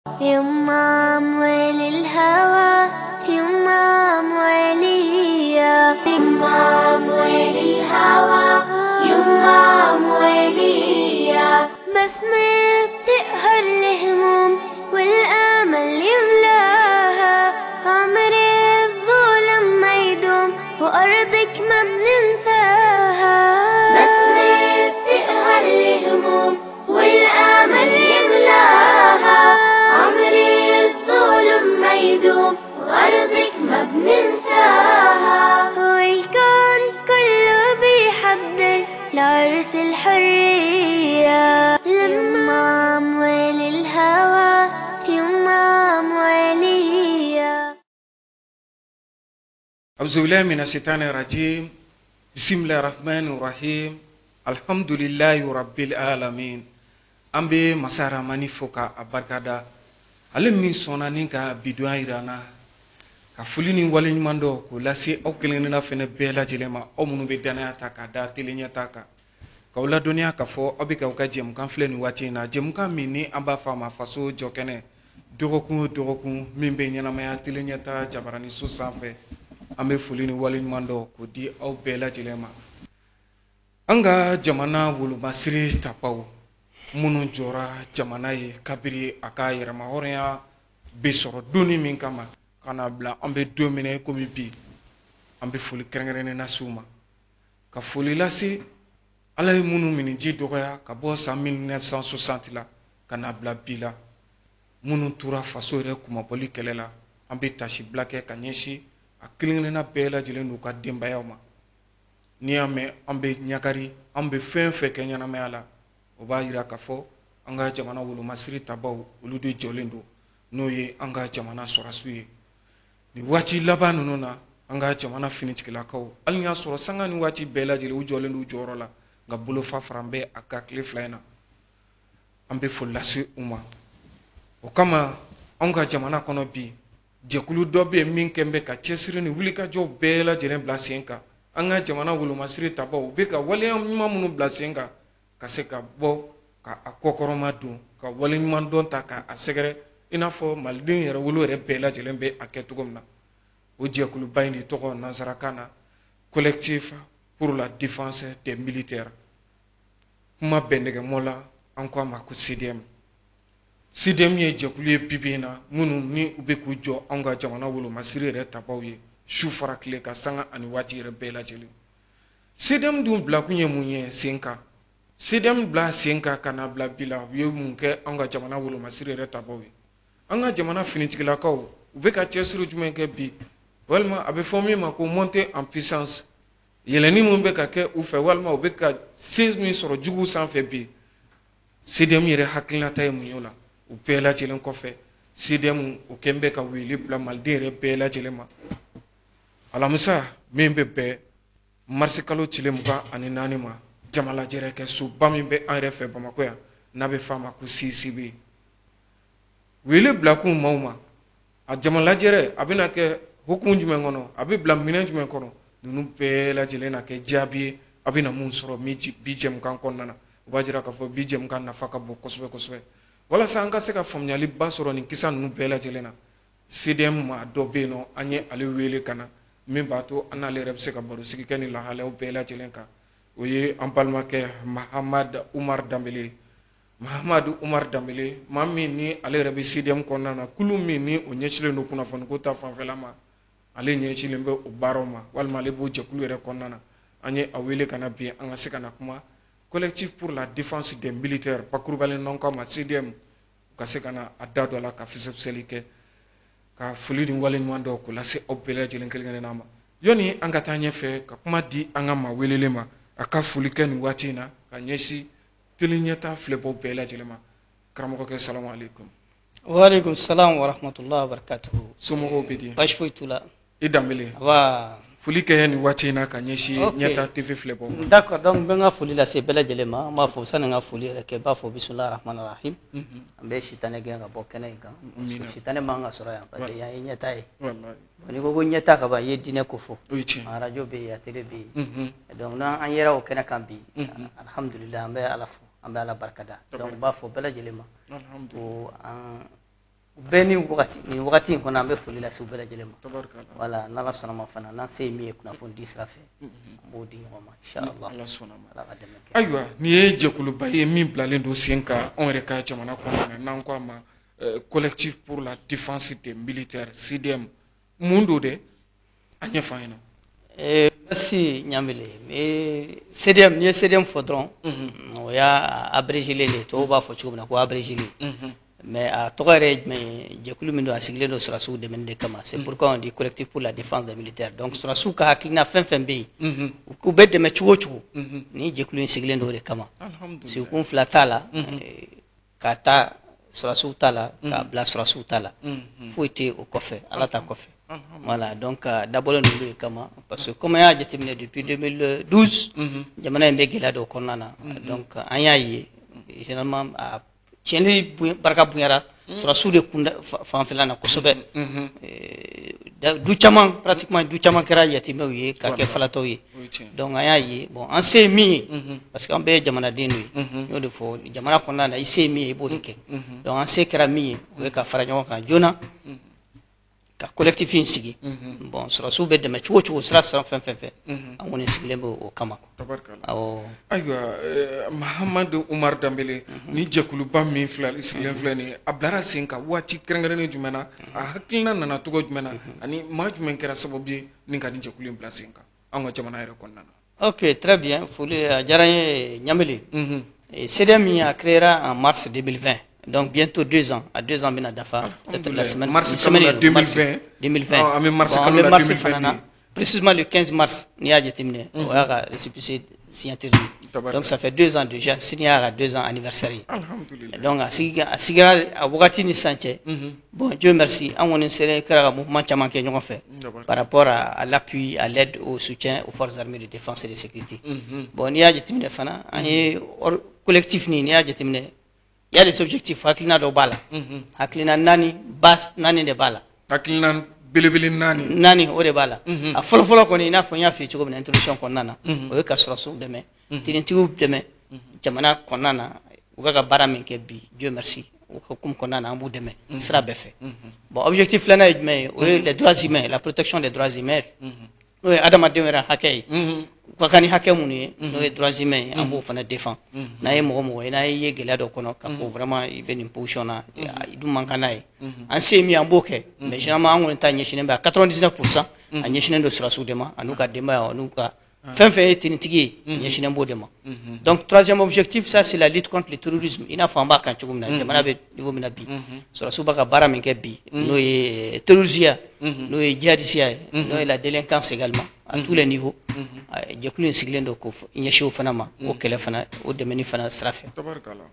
يما أموال الهوى، يما أموالية، يما أموال الهوى، يما أموالية. بسمة بتقهر الهموم والأمل يملاها، عمر الظلم ما يدوم وأرضك ما بننساها. بسمة بتقهر الهموم والأمل يملاها، عمر الظلم ما يدوم وأرضك ما بننساها. والكون كله بيحضر لعرس الحرية، لما أموال الهوى، يما أموالية. أعوذ بالله من الشيطان الرجيم. بسم الله الرحمن الرحيم. الحمد لله رب العالمين. An bɛ masa Ramani fo ka a barikada, ale min sɔnna ni ka bidonya yira an na, ka foli ni waleɲuman dɔ k'o lase aw kelen-kelenna fɛnɛ bɛɛ lajɛlen ma, aw minnu bɛ danaya ta k'a da télé ɲɛta kan, k'aw ladɔnniya k'a fɔ aw bɛ k'aw ka jɛmukan filɛ nin waati in na, jɛmukan min ni an b'a fɔ a ma Faso Jɔkɛnɛ, dɔgɔkun o dɔgɔkun min bɛ ɲɛnamaya télé ɲɛta jabaraniso sanfɛ. An bɛ foli ni waleɲuman dɔ k'o di aw bɛɛ lajɛlen ma. An ka jamana wolomasiri tabaw minnu jɔra jamana ye kabiri a ka yɛrɛmahɔrɔnya bɛ sɔrɔ donni min kama ka na bila an bɛ don min na i komi bi, an bɛ foli kɛrɛnkɛrɛnnen lase u ma, ka foli lase Ala ye minnu miniji dɔgɔya ka bɔ san 1960 la ka na bila bi la, minnu tora faso yɛrɛ kunmabɔli kɛlɛ la. An bɛ tasibila kɛ ka ɲɛsin a kelen-kelenna bɛɛ lajɛlen n'u ka denbayaw ma. N'i y'a mɛn an bɛ ɲagari, an bɛ fɛn fɛn kɛ ɲɛnamaya la, o b'a yira k'a fɔ an ka jamana wolomasiri tabaw olu de jɔlen don, n'o ye an ka jamana sɔrɔdasiw ye. Nin waati laban ninnu na, an ka jamana finitigilakaw, hali n'i y'a sɔrɔ sanga ni waati bɛɛ lajɛlen u jɔlen don u jɔyɔrɔ la, nka bolofa fara bɛ a kan tile fila in na. An bɛ foli lase u ma. O kama anw ka jamana kɔnɔ bi, jɛkulu dɔ bɛ yen min kɛn bɛ ka cɛsiri ni wulikajɔw bɛɛ lajɛlen bila sen kan. An ka jamana wolomasiri tabaw u bɛ ka waleya ɲuman minnu bila sen kan ka se ka bɔ ka a kɔkɔrɔma don, ka waleɲuman dɔn ta k'a sɛgɛrɛ i n'a fɔ maliden yɛrɛ wolo yɛrɛ bɛɛ lajɛlen bɛ a kɛ cogo min na. O jɛkuluba in de tɔgɔ nansarakan na Collectif pour la défense des militaires. Kuma bɛndɛgɛmɔ la, an ko a ma ko CDM. CDM ye jɛkulu ye bi bi in na minnu ni u bɛ k'u jɔ anw ka jamana wolomasiri yɛrɛ tabaw ye su fara tile ka sanga ani waati yɛrɛ bɛɛ lajɛlen. CDM dun bilakun ye mun ye sen kan? CDM bila sen kan ka na bila bi la, u ye mun kɛ anw ka jamana wolomasiri yɛrɛ tabaw ye? An ka jamana finitigilakaw u bɛ ka cɛsiri jumɛn kɛ bi, walima a bɛ fɔ min ma ko montée en puissance, yɛlɛnni min bɛ ka kɛ u fɛ, walima u bɛ ka se min sɔrɔ juguw sanfɛ bi, CDM yɛrɛ hakilinata ye mun ye o la? O bɛɛ lajɛlen kɔfɛ, CDM o kɛn bɛ ka wele bila maliden yɛrɛ bɛɛ lajɛlen ma. Alamisa min bɛ bɛn marisikalo tile 24 ma, jamalajɛrɛ kɛ soba min bɛ an yɛrɛ fɛ Bamakɔ yan n'a bɛ f'a ma ko CICB. Wele bilakun maaw ma, a jamalajɛrɛ a bɛna kɛ hukumu jumɛn kɔnɔ, a bɛ bila minɛn jumɛn kɔnɔ, ninnu bɛɛ lajɛlen na kɛ jaabi ye a bɛna mun sɔrɔ bi jɛmukan kɔnɔna na. O b'a jira k'a fɔ bi jɛmukan nafa ka bon kosɛbɛ kosɛbɛ, walasa an ka se ka faamuyaliba sɔrɔ nin kisa ninnu bɛɛ lajɛlen na. CDM maa dɔ bɛ yen nɔ, an ye ale wele ka na, min b'a to an n'ale yɛrɛ bɛ se ka barosigi kɛ ni lahalayaw bɛɛ lajɛlen kan. O ye an balimakɛ Mahamad Umar Danbele. Mahamadu Umar Danbele, maa min ni ale yɛrɛ bɛ CDM kɔnɔna na, kulu min ni o ɲɛsinnen don kunnafoniko ta fanfɛla ma, ale ɲɛsinnen bɛ o baaraw ma, walima ale b'o jɛkulu yɛrɛ kɔnɔna na. An ye a wele ka na bi an ka se ka na kuma Collectif pour la défense des militaires, bakurubalen n'an k'a ma CDM, u ka se ka na a da don a la ka fɛsɛfɛsɛli kɛ, ka foli ni waleɲuman dɔw k'o lase aw bɛɛ lajɛlen kelen kelenna ma. Yɔnni an ka taa ɲɛfɛ ka kuma di an ka maa welelen ma, a ka foli kɛ nin waati in na ka ɲɛsin télé ɲɛta filɛbaw bɛɛ lajɛlen ma. Karamɔgɔkɛ, salamu aleykum. Waaleykum salam wa rahmatulah wa barakatuhu. Somɔgɔw bɛ di? Baasi foyi t'u la. I Danbele. Aba. Foli kɛ nin waati in na ka ɲɛsin ɲɛta TV filɛbaw ma. D'accord, donc n bɛ n ka foli lase bɛɛ lajɛlen ma. N b'a fɔ sani n ka foli yɛrɛ kɛ, n b'a fɔ bisimilahi rahmani rahim. An bɛ sitanɛ gɛn ka bɔ kɛnɛ in kan. Parce que sitanɛ man ka sɔrɔ yan, parce que yan ye ɲɛta ye. Bon, n'i ko ko ɲɛta ka ban, i ye diinɛ ko fɔ. O ye tiɲɛ. Radio bɛ yen, a télé bɛ yen. Donc n'an yera o kɛnɛ kan bi, alhamdulilayi, an bɛ Ala fo, an bɛ Ala barikada. Donc n b'a fɔ bɛɛ lajɛlen ma ko an Bɛɛ ni wagati, nin wagati in kɔnɔ, an bɛ foli lase u bɛɛ lajɛlen ma. Voilà, n'Ala sɔnna ma fana, n'an se ye min ye kunnafoni di sira fɛ, an b'o di ɲɔgɔn ma, inchallah. Ala sɔnna ma. Ala ka dɛmɛ kɛ. Ayiwa, nin ye jɛkuluba ye min bilalen don sen kan anw yɛrɛ ka jamana kɔnɔna na, n'an ko a ma Collectif pour la défense des militaires, CDM. Mun don dɛ? A ɲɛfɔ an ɲɛna. Merci Ɲamele. CDM, n'i ye CDM fɔ dɔrɔn, o y'a abrégé de ye, tubabu b'a fɔ cogo min na ko abrégé. Mais a tɔgɔ yɛrɛ ye jumɛn ye? Jɛkulu min don, a sigilen don sɔrɔdasiw dɛmɛni de kama. C'est pourquoi on dit Collectif pour la défense des militaires. Donc sɔrɔdasiw ka hakilina fɛn fɛn bɛ yen, u k'u bɛ dɛmɛ cogo o cogo, ni jɛkulu in sigilen don o de kama. Sigikun fila t'a la, ka taa sɔrɔdasiw ta la, k'a bila sɔrɔdasiw ta la, foyi tɛ o kɔfɛ, Ala ta kɔfɛ. Voilà, donc a dabɔlen don olu de kama, parce que comme an y'a jateminɛ depuis 2012, jamana in bɛ gɛlɛya dɔw kɔnɔna na. Donc an y'a ye généralement a tiɲɛni barika bonyara sɔrɔdasiw de kunda fanfɛla na kosɛbɛ. Du caman, pratiquement du caman kɛra yatimɛw ye, ka kɛ falatɔw ye. Donc an y'a ye, bon, an se ye min ye, parce que an bɛɛ ye jamanaden de ye, n y'o de fɔ, jamana kɔnɔna na, i se ye min ye, i b'o de kɛ. Donc an se kɛra min ye, o ye ka fara ɲɔgɔn kan joona ka collectif in sigi. Bon, sɔrɔdasiw bɛ dɛmɛ cogo o cogo, sira sira fɛn fɛn fɛ, an kɔni sigilen bɛ o kama. Awɔ. Ayiwa, Mahamadu Umar Danbele, ni jɛkuluba min filɛ sigilen filɛ nin ye, a bilara sen kan waati kɛrɛnkɛrɛnnen jumɛn na? A hakilina nana cogo jumɛn na? Ani maa jumɛn kɛra sababu ye ni ka nin jɛkulu in bila sen kan an ka jamana yɛrɛ kɔnɔna na? Ok, très bien. Foli a diyara n ye, Ɲamele. CDM a créé en mars 2020. Donc bientôt 2 ans, à 2 ans bɛna dafa. Peut-être la semaine mars semaine 2020. 2020. An bɛ mars kalo la 2020. Précisément le 15 mars, n'i y'a jateminɛ, o y'a ka récépissé signature. Donc ça fait 2 ans déjà, sini y'a ka 2 ans anniversaire ye. Donc a sigira a wagati ni sisan cɛ. Bon, Dieu merci, an kɔni sera kɛra ka mouvement caman kɛ ɲɔgɔn fɛ par rapport à l'appui, à l'aide, au soutien aux forces armées de défense et de sécurité. Bon, n'i y'a jateminɛ fana, an ye collectif nin, n'i y'a jateminɛ, il y a des objectifs, hakilina dɔ b'a la. Hakilina naani, base naani de b'a la. Hakilina belebele naani. Naani, o de b'a la. A fɔlɔ-fɔlɔ kɔni, i n'a fɔ n y'a f'i ye cogo min na introduction kɔnɔna na, o ye ka sɔrɔdasiw dɛmɛ, tenitigiw dɛmɛ jamana kɔnɔna na. U bɛ ka baara min kɛ bi, Dieu merci, o hukumu kɔnɔna na, an b'u dɛmɛ sira bɛɛ fɛ. Bon, objectif filanan ye jumɛn ye? O ye les droits humains, la protection des droits humains, n'o ye adamadenw yɛrɛ hakɛ ye, u ka kan ni hakɛ minnu ye, n'o ye droits humains ye, an b'o fana défend. N'a ye mɔgɔ mɔgɔ ye, n'a ye gɛlɛya dɔ kɔnɔ, k'a fɔ vraiment i bɛ nin position na, i dun man kan n'a ye, an se ye min ye, an b'o kɛ. Mais généralement an kɔni ta ɲɛsinnen bɛ à 99 %, a ɲɛsinnen don sɔrɔdasiw de ma, an'u ka denbaya, an'u ka fɛn fɛn ye tenitigi ye, ɲɛsinnen b'o de ma. Donc troisième objectif, ça c'est la lutte contre le terrorisme. I n'a fɔ an b'a kan cogo min na, jamana bɛ niveau min na bi, sɔrɔdasiw b'a ka baara min kɛ bi, n'o ye terrorisme, n'o ye djihadisiya ye, n'o ye la délinquance également à tous les niveaux, jɛkulu in sigilen don k'o ɲɛsin o fana ma, o kɛlɛ fana, o dɛmɛni fana sira fɛ.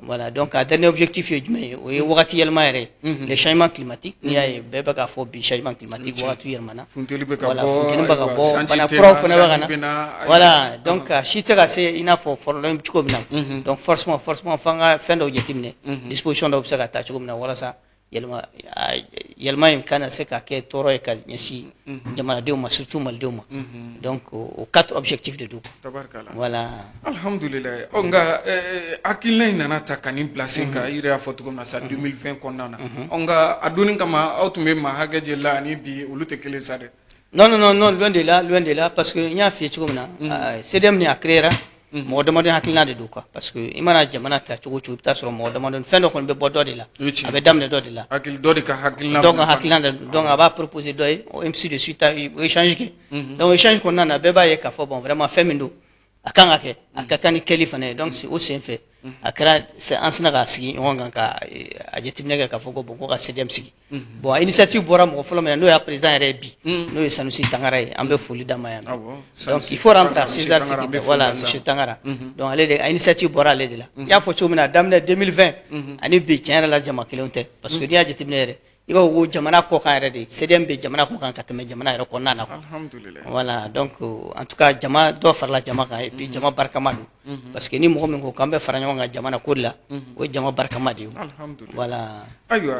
Voilà. Donc a dernier objectif ye jumɛn ye? O ye wagati yɛlɛma yɛrɛ ye, les changements climatiques. N'i y'a ye bɛɛ bɛ k'a fɔ bi, changement climatique, wagati yɛlɛmana. Funteni bɛ ka Voilà, bɔ, funteni bɛ ka ayiwa, bɔ, sanji bana tɛ kuraw na, fana bɛ ka sanji bɛ na. na. Voilà, donc a si tɛ ka se i n'a fɔ fɔlɔ cogo min na. Donc forcément f'an ka fɛn dɔw jateminɛ, disposition dɔw bɛ se ka ta cogo min na walasa yɛlɛma yɛlɛma in kana se ka kɛ tɔɔrɔ ye ka ɲɛsin jamanadenw ma, surtout malidenw ma. Donc o quatre objectifs de don. Tabarikala. Voilà. Alhamdulilayi. Ɔ, nka hakilina in nana ta ka nin bila sen kan, i yɛrɛ y'a fɔ cogo min na sa, 2020 kɔnɔna na. Ɔ, nka a donni kama, aw tun bɛ maa hakɛ jeli la ani bi, olu tɛ kelen sa dɛ? Non, non, non, non, loin de là, loin de là, parce que n y'a f'i ye cogo min na, CDM ni a créera, mɔgɔ damadɔ hakilina de don quoi, parce que i mana jamana ta cogo o cogo, i bɛ taa sɔrɔ mɔgɔ damadɔ, fɛn dɔ kɔni bɛ bɔ dɔ de la, O ye tiɲɛ. a bɛ daminɛ dɔ de la. Hakili dɔ de ka hakilina. Donc hakilina de don, donc a b'a proposer dɔ ye, o ainsi de suite, o échange kɛ. Donc échange kɔnɔna na, bɛɛ b'a ye k'a fɔ bon, vraiment fɛn min don, a kan ka kɛ, a ka kan ni kɛli fana ye. Donc o sen fɛ, a kɛra an sina ka sigi ɲɔgɔn kan ka a jateminɛ kɛ k'a fɔ ko bon, ko ka CDM sigi. Bon, initiative bɔra mɔgɔ fɔlɔ min na, n'o y'a président yɛrɛ ye bi, n'o ye Sanusi Tangara ye, an bɛ foli d'a ma yan. Donc il faut rendre à César ce qui, voilà, monsieur Tangara. Donc ale de a initiative bɔra ale de la. I y'a fɔ cogo min na, a daminɛ 2020 ani bi, tiɲɛ yɛrɛ la, jama kelenw tɛ, parce que n'i y'a jateminɛ yɛrɛ, i b'a fɔ ko jamana kɔkan yɛrɛ de, CDM bɛ jamana kɔkan ka tɛmɛ jamana yɛrɛ kɔnɔna na. Alhamdulilayi. Voilà, donc en tout cas jama dɔ farala jama kan, et puis jama barikama don, parce que ni mɔgɔ min ko k'an bɛ fara ɲɔgɔn kan jamana ko de la, o ye jama barikama de ye. Alhamdulilayi. Voilà. Ayiwa,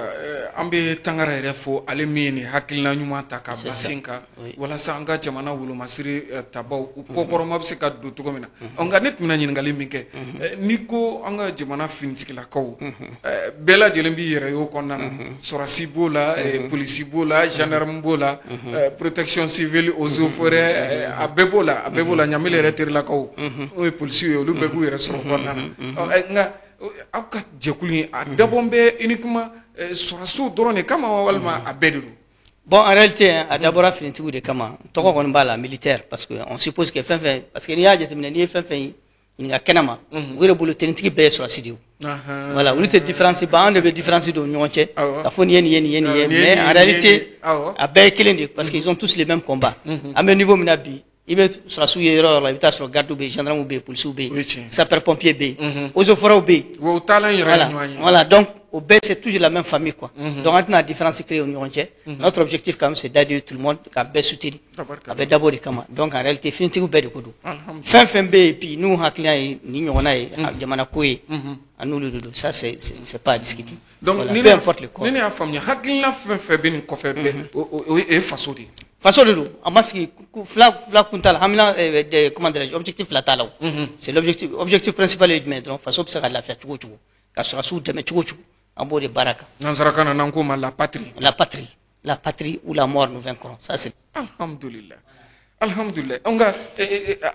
an bɛ Tangara yɛrɛ fo, ale min ye nin hakilina ɲuman ta k'a bila sen kan walasa an ka jamana wolomasiri tabaw u kɔkɔrɔma bɛ se ka don cogo min na. Ɔ, nka ne tun bɛna ɲininkali min kɛ, n'i ko an ka jamana finitigilakaw, bɛɛ lajɛlen b'i yɛrɛ ye o kɔnɔna na, sɔrɔdasi. b'o la, polisi b'o la, gendarme b'o la, protection civile, eaux et forêts, a bɛɛ b'o la, a bɛɛ b'o la. Ɲamile yɛrɛ terilakaw, n'o ye polisiw ye, olu bɛɛ b'u yɛrɛ sɔrɔ kɔnɔna na. Nka aw ka jɛkulu in, a dabɔn bɛ uniquement sɔrɔdasiw dɔrɔn de kama wa, walima a bɛɛ de don? Bon, en réalité, a dabɔra finitigiw de kama. Tɔgɔ kɔni b'a la militaire, parce que on suppose que fɛn fɛn, parce que n'i y'a jateminɛ, n'i ye fɛn fɛn ɲininka kɛnɛ ma, u yɛrɛ bolo tenitigi bɛɛ ye sɔrɔdasi de ye. Voilà, olu tɛ différence ba, an de bɛ différence don u ni ɲɔgɔn cɛ k'a fɔ nin ye nin ye, nin ye nin ye, mais en réalité a bɛɛ ye kelen de ye, parce que ils ont tous les mêmes combats. An bɛ niveau min na bi, i bɛ sɔrɔdasiw ye yɔrɔ o yɔrɔ la, i bɛ taa sɔrɔ garde bɛ yen, gendarme bɛ yen, polisiw bɛ yen, sapeur pompier bɛ yen, eaux et forêts bɛ yen. O taalan yɛrɛ ye ɲɔgɔn ye. Voilà, donc au bɛɛ, c'est toujours la même famille, quoi. Donc an tɛna différence créer u ni ɲɔgɔn cɛ. Notre objectif quand même, c'est d'aider tout le monde, ka bɛɛ soutenir. A bɛ dabɔ de kama. Donc en réalité, finitigiw bɛɛ de ko don. Fɛn fɛn bɛ yen bi, n'u hakilina ye nin ɲɔgɔnna ye, jamana ko ye, an n'olu de don. Ça, c'est pas à discuter. Donc voilà, peu importe le corps. Ni ne y'a faamuya, hakilina fɛn fɛn bɛ nin kɔfɛ bɛɛ, o ye faso de ye. Faso de don. A ma sigi fila fila kun t'a la, hamina, comment dirais-je, objectif fila t'a la. O c'est l'objectif principal ye jumɛn ye dɔrɔn? Faso bɛ se ka lafiya cogo o cogo, ka sɔrɔdasiw dɛmɛ cogo o cogo, an b'o de baara kan. Nansarakan na, n'an k'o ma la patrie. La patrie, la patrie ou la mort nous vaincrons, ça c'est. Alhamdulillah, alhamdulillah. Nka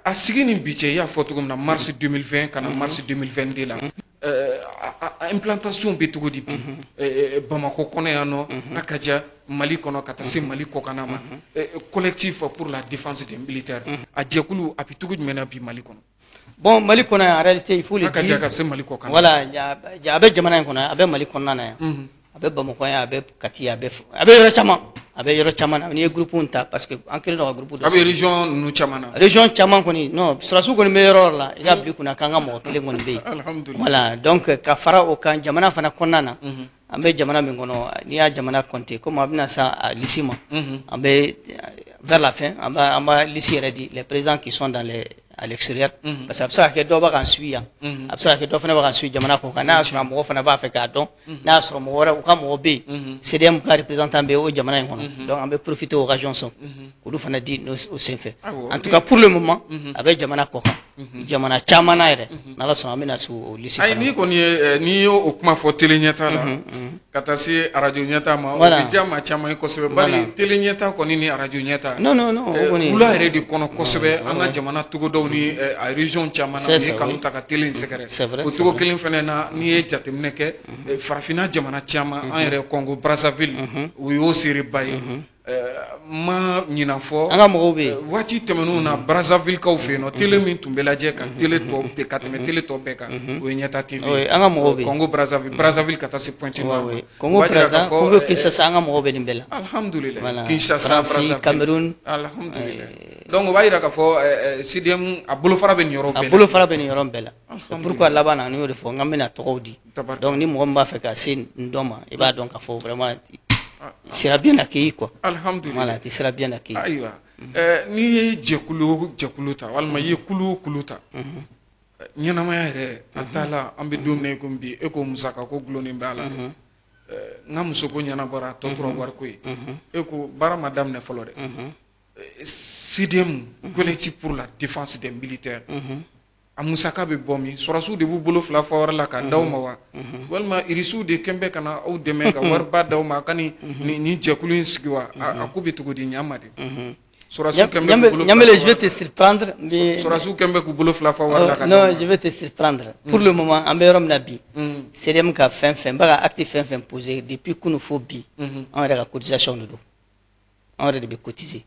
a sigi ni bi cɛ, i y'a fɔ cogo min na, mars 2020 ka na mars 2022 la, a implantation bɛ cogo di bi Bamakɔ kɔnɔ yan nɔ, a ka ja Mali kɔnɔ ka taa se Mali kɔkanna ma? Collectif pour la défense des militaires, a jɛkulu a bɛ cogo jumɛn na bi Mali kɔnɔ? Bon, Mali kɔnɔ yan, en réalité, il faut le a ka dire. ja ka se Mali kɔkan. Voilà, a bɛ jamana in kɔnɔ, a bɛ Mali kɔnɔna na yan, a bɛ Bamakɔ yan, a bɛ Kati, a bɛ yɔrɔ caman, a bɛ yɔrɔ caman na. N'i ye groupe ta, parce que an kɛlen don ka groupe dɔ A bɛ région ninnu caman na. Région caman kɔni, non, sɔrɔdasiw kɔni bɛ yɔrɔ o yɔrɔ la, i ka bila i kunna k'an ka mɔgɔ kelen kɔni bɛ yen. Alhamdulillah. Voilà, donc ka fara o kan, jamana fana kɔnɔna na, an bɛ jamana min kɔnɔ, n'i y'a jamana compter, komi a bɛna sa a liste ma, an bɛ vers la fin, an b'a liste yɛrɛ di, les présidents qui sont dans les à l'extérieur, parce que a bɛ se ka kɛ dɔw bɛ k'an suit yan, a bɛ se ka kɛ dɔ fana bɛ k'an suit jamana kɔ kan. N'a y'a sɔrɔ a mɔgɔ fana b'a fɛ k'a dɔn, n'a y'a sɔrɔ mɔgɔ wɛrɛ u ka mɔgɔ bɛ yen, CDM ka représentant bɛ yen o jamana in kɔnɔ, donc an bɛ profiter occasion sɔn k'olu fana di o senfɛ. En tout cas, pour le moment, a bɛ jamana kɔ kan, jamana caman na yɛrɛ. N'Ala sɔnna, an bɛna se o liste Ayi, fana n'i ma. kɔni ye, n'i y'o o kuma fɔ télé ɲɛta la ka taa se arajo ɲɛta ma, o bɛ diya maa caman ye kosɛbɛ, bari télé ɲɛta kɔni ni arajo ɲɛta Non, non, non, o kɔni wula yɛrɛ de kɔnɔ kosɛbɛ, an ka jamana togodaw ni a région caman na, u ye kanu ta ka télé in sɛgɛrɛ. C'est vrai, O c'est cogo vrai. kelen fɛnɛ na, n'i ye jateminɛ kɛ, farafinna jamana caman, an yɛrɛ Congo Brazzaville, o y'o seereba ye. Ma ɲina fɔ An ka mɔgɔw bɛ yen. Waati tɛmɛnenw na, Brazzaville kaw fɛ yen nɔ, télé min tun bɛ lajɛ ka télé tɔ ka tɛmɛ télé tɔ bɛɛ kan, o ye Ɲɛta TV. Oui, an ka mɔgɔw bɛ yen. Congo Brazzaville, Brazzaville ka taa se Pointe Noire ma. Congo O b'a jira k'a Brazza, fɔ, Congo Kinshasa, an ka mɔgɔw bɛ nin bɛɛ la. Alhamdulillah. Voilà. Kinshasa, France, Brazzaville. Cameroun. Alhamdulillah. Donc o b'a jira k'a fɔ CDM a bolofara bɛ nin yɔrɔ A bɛɛ la. bolofara bɛ nin yɔrɔ bɛɛ la. C'est pourquoi laban na, an y'o de fɔ n k'an bɛna tɔgɔw di. Tabarika. Donc ni mɔgɔ min b'a fɛ ka se nin dɔ ma, i b'a dɔn k'a fɔ vraiment il sera bien accueilli, quoi. Alhamdulillah. Voilà, tu seras bien accueilli. Ayiwa, n'i ye jɛkulu jɛkulu ta, walima i ye kulu o kulu ta, ɲɛnamaya yɛrɛ a t'a la. An bɛ don min na i komi bi, e ko musaka ko gulonnen b'a la dɛ. N ka muso ko ɲɛnabɔra, a tɔ tora wariko ye. E ko baara ma daminɛ fɔlɔ dɛ. CDM, collectif pour la défense des militaires, a musaka bɛ bɔ min? Sɔrɔdasiw de b'u bolo fila fɔ wari la ka d'aw ma wa, walima irisiw de kɛn bɛ ka na aw dɛmɛ ka wariba d'aw ma a ka nin jɛkulu in sigi wa? A ko bɛ cogo di? Ɲa ma de, sɔrɔdasiw kɛn bɛ k'u bolo fila Ɲambele, fa je vais te surprendre, mais sɔrɔdasiw kɛn bɛ k'u bolo fila fa wari la ka non, d'aw ma. Je vais te surprendre. Pour le moment, an bɛ yɔrɔ min na bi, CDM ka fɛn fɛn, n bɛ ka acte fɛn fɛn posé depuis kunun fo bi, an yɛrɛ ka cotisation de don. An yɛrɛ de bɛ cotiser.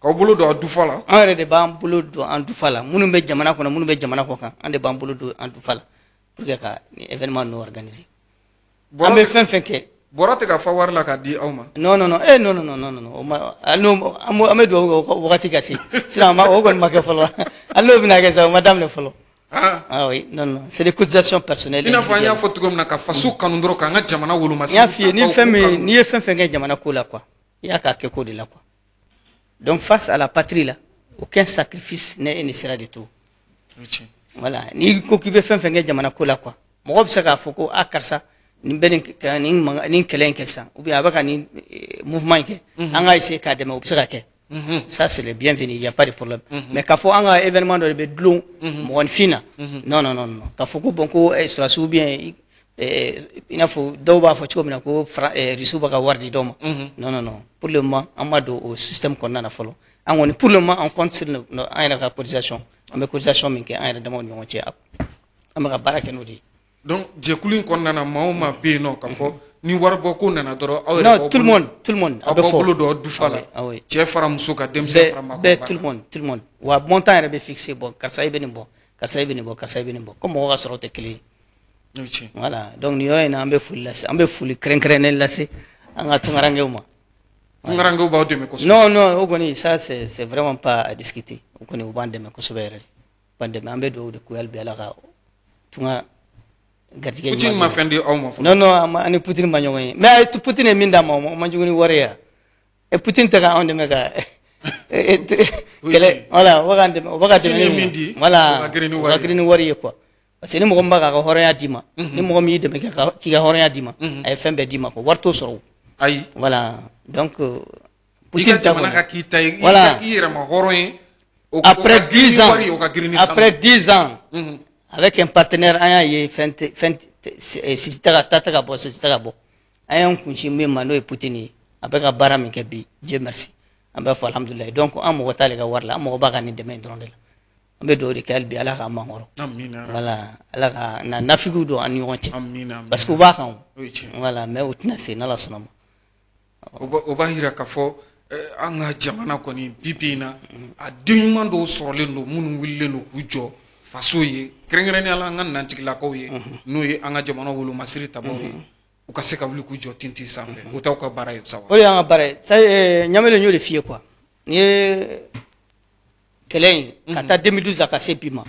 K'aw bolo don a dufa la. An yɛrɛ de b'an bolo don an dufa la. Minnu bɛ jamana kɔnɔ, minnu bɛ jamana kɔ kan, an de b'an bolo don an dufa la pour que ka nin événement ninnu organiser. An bɛ fɛn fɛn kɛ. Bɔrɔ tɛ ka fa wari la k'a di aw ma? Non, non, non, eh, non, non, non, non, non, o ma, hali n'o, an bɛ dugawu kɛ o wagati ka se. Sinon, a ma, o kɔni ma kɛ fɔlɔ. Hali n'o bɛna kɛ sa, o ma daminɛ fɔlɔ. Ah oui, non, non, c'est des cotisations personnelles. I n'a fɔ an y'a fɔ cogo min na, ka faso kanu dɔrɔn, k'an ka jamana woloma. N y'a f'i ye, ni fɛn min, n'i ye fɛn fɛn kɛ jamana ko la, quoi, i y'a k'a kɛ ko de la, quoi. Donc face à la patrie là, aucun sacrifice n'est ne sera de trop. Voilà, n'i ko k'i bɛ fɛn fɛn kɛ jamana ko la, quoi, mɔgɔ bɛ se k'a fɔ ko a karisa nin bɛ nin ka nin mankan nin kɛlɛ in kɛ sisan, ou bien a bɛ ka nin mouvement in kɛ, an ka essayer k'a dɛmɛ, o bɛ se ka kɛ. Ça, c'est le bienvenu, il y a pas de problème. Mais k'a fɔ an ka événement dɔ de bɛ dulon mɔgɔninfin na, non, non, non, non, k'a fɔ ko bon, ko sɔrɔdasi ou bien I n'a fɔ dɔw b'a fɔ cogo min na ko Russiw bɛ ka wari di dɔw ma. Non, non, non, pour le moment an ma don o système kɔnɔna na fɔlɔ. An kɔni, pour le moment, on compte sur an yɛrɛ ka cotisation. An bɛ cotisation min kɛ an yɛrɛ damaw ni ɲɔgɔn cɛ, an bɛ ka baara kɛ n'o de ye. Donc jɛkulu in kɔnɔna na, maa o maa bɛ yen nɔ, k'a fɔ ni waribɔ ko nana dɔrɔn, aw yɛrɛ Non, tout le monde, tout le monde. A bɛ fɔ bolo dɔ dufa la, cɛ fara muso kan, denmisɛn fara maakɔrɔba. Bɛɛ, tout le monde, tout le monde. Wa montant yɛrɛ bɛ fixé. Bon, karisa, i bɛ nin bɔ, karisa, i bɛ nin bɔ, karisa, i bɛ nin bɔ, ko mɔgɔ ka sɔrɔ tɛ kelen ye. Voilà, donc nin yɔrɔ in na, an bɛ foli lase, an bɛ foli kɛrɛnkɛrɛnnen lase an ka tunkarankew ma. Tunkarankew b'aw dɛmɛ kosɛbɛ. Non, non, o kɔni, ça c'est vraiment pas à discuter. O kɔni, u b'an dɛmɛ kosɛbɛ yɛrɛ, u b'an dɛmɛ. An bɛ dugawu de k'u ye hali bi, Ala ka tunga garijɛgɛ ɲuman. Poutine ma fɛn di aw ma fɔlɔ? Non, non, an ni Poutine ma ɲɔgɔn ye, mais Poutine ye min d'an ma, o man jugu ni wari ye. E Poutine tɛ ka anw dɛmɛ ka kɛlɛ, voilà, o bɛ k'an dɛmɛ, o bɛ ka dɛmɛ min di, voilà, o ka girin ni wari ye quoi. Parce que ni mɔgɔ min b'a k'a ka hɔrɔnya d'i ma, ni mɔgɔ min y'i dɛmɛ k'i ka hɔrɔnya d'i ma, a ye fɛn bɛɛ d'i ma quoi, wari t'o sɔrɔ o. Ayi. Voilà, donc Poutine ta jamana ka k'i ta ye, voilà, i yɛrɛ ma hɔrɔn ye. Après 10 ans, après 10 ans avec un partenaire, an y'a ye fɛn tɛ, fɛn sisi tɛ ka ta tɛ ka bɔ, sisi tɛ ka bɔ. An y'an kunsin min ma, n'o ye Poutine ye, a bɛ ka baara min kɛ bi, Dieu merci, an b'a fɔ alhamdulilayi. Donc an mago t'ale ka wari la, an mago b'a ka nin dɛmɛ in dɔrɔn de la. An bɛ dugawu de kɛ hali bi, Ala k'an mankɔrɔ. Voilà, Ala ka na nafigiw don an ni ɲɔgɔn cɛ, parce que u b'a kan o. Voilà, mais u tɛna se n'Ala sɔnna ma. O b'a yira k'a fɔ an ka jamana kɔni, bi bi in na, a den ɲuman dɔw sɔrɔlen don, minnu wulilen don k'u jɔ faso ye, kɛrɛnkɛrɛnnenya la an ka nantigilakaw ye, n'o ye an ka jamana wolomasiri tabaw ye, u ka se ka wuli k'u jɔ tintin sanfɛ. O t'aw ka baara ye sa wa? O de y'an ka baara ye. Ɲamele, n y'o de f'i ye quoi. N'i ye kɛlɛ in ka taa 2012 la ka se bi ma,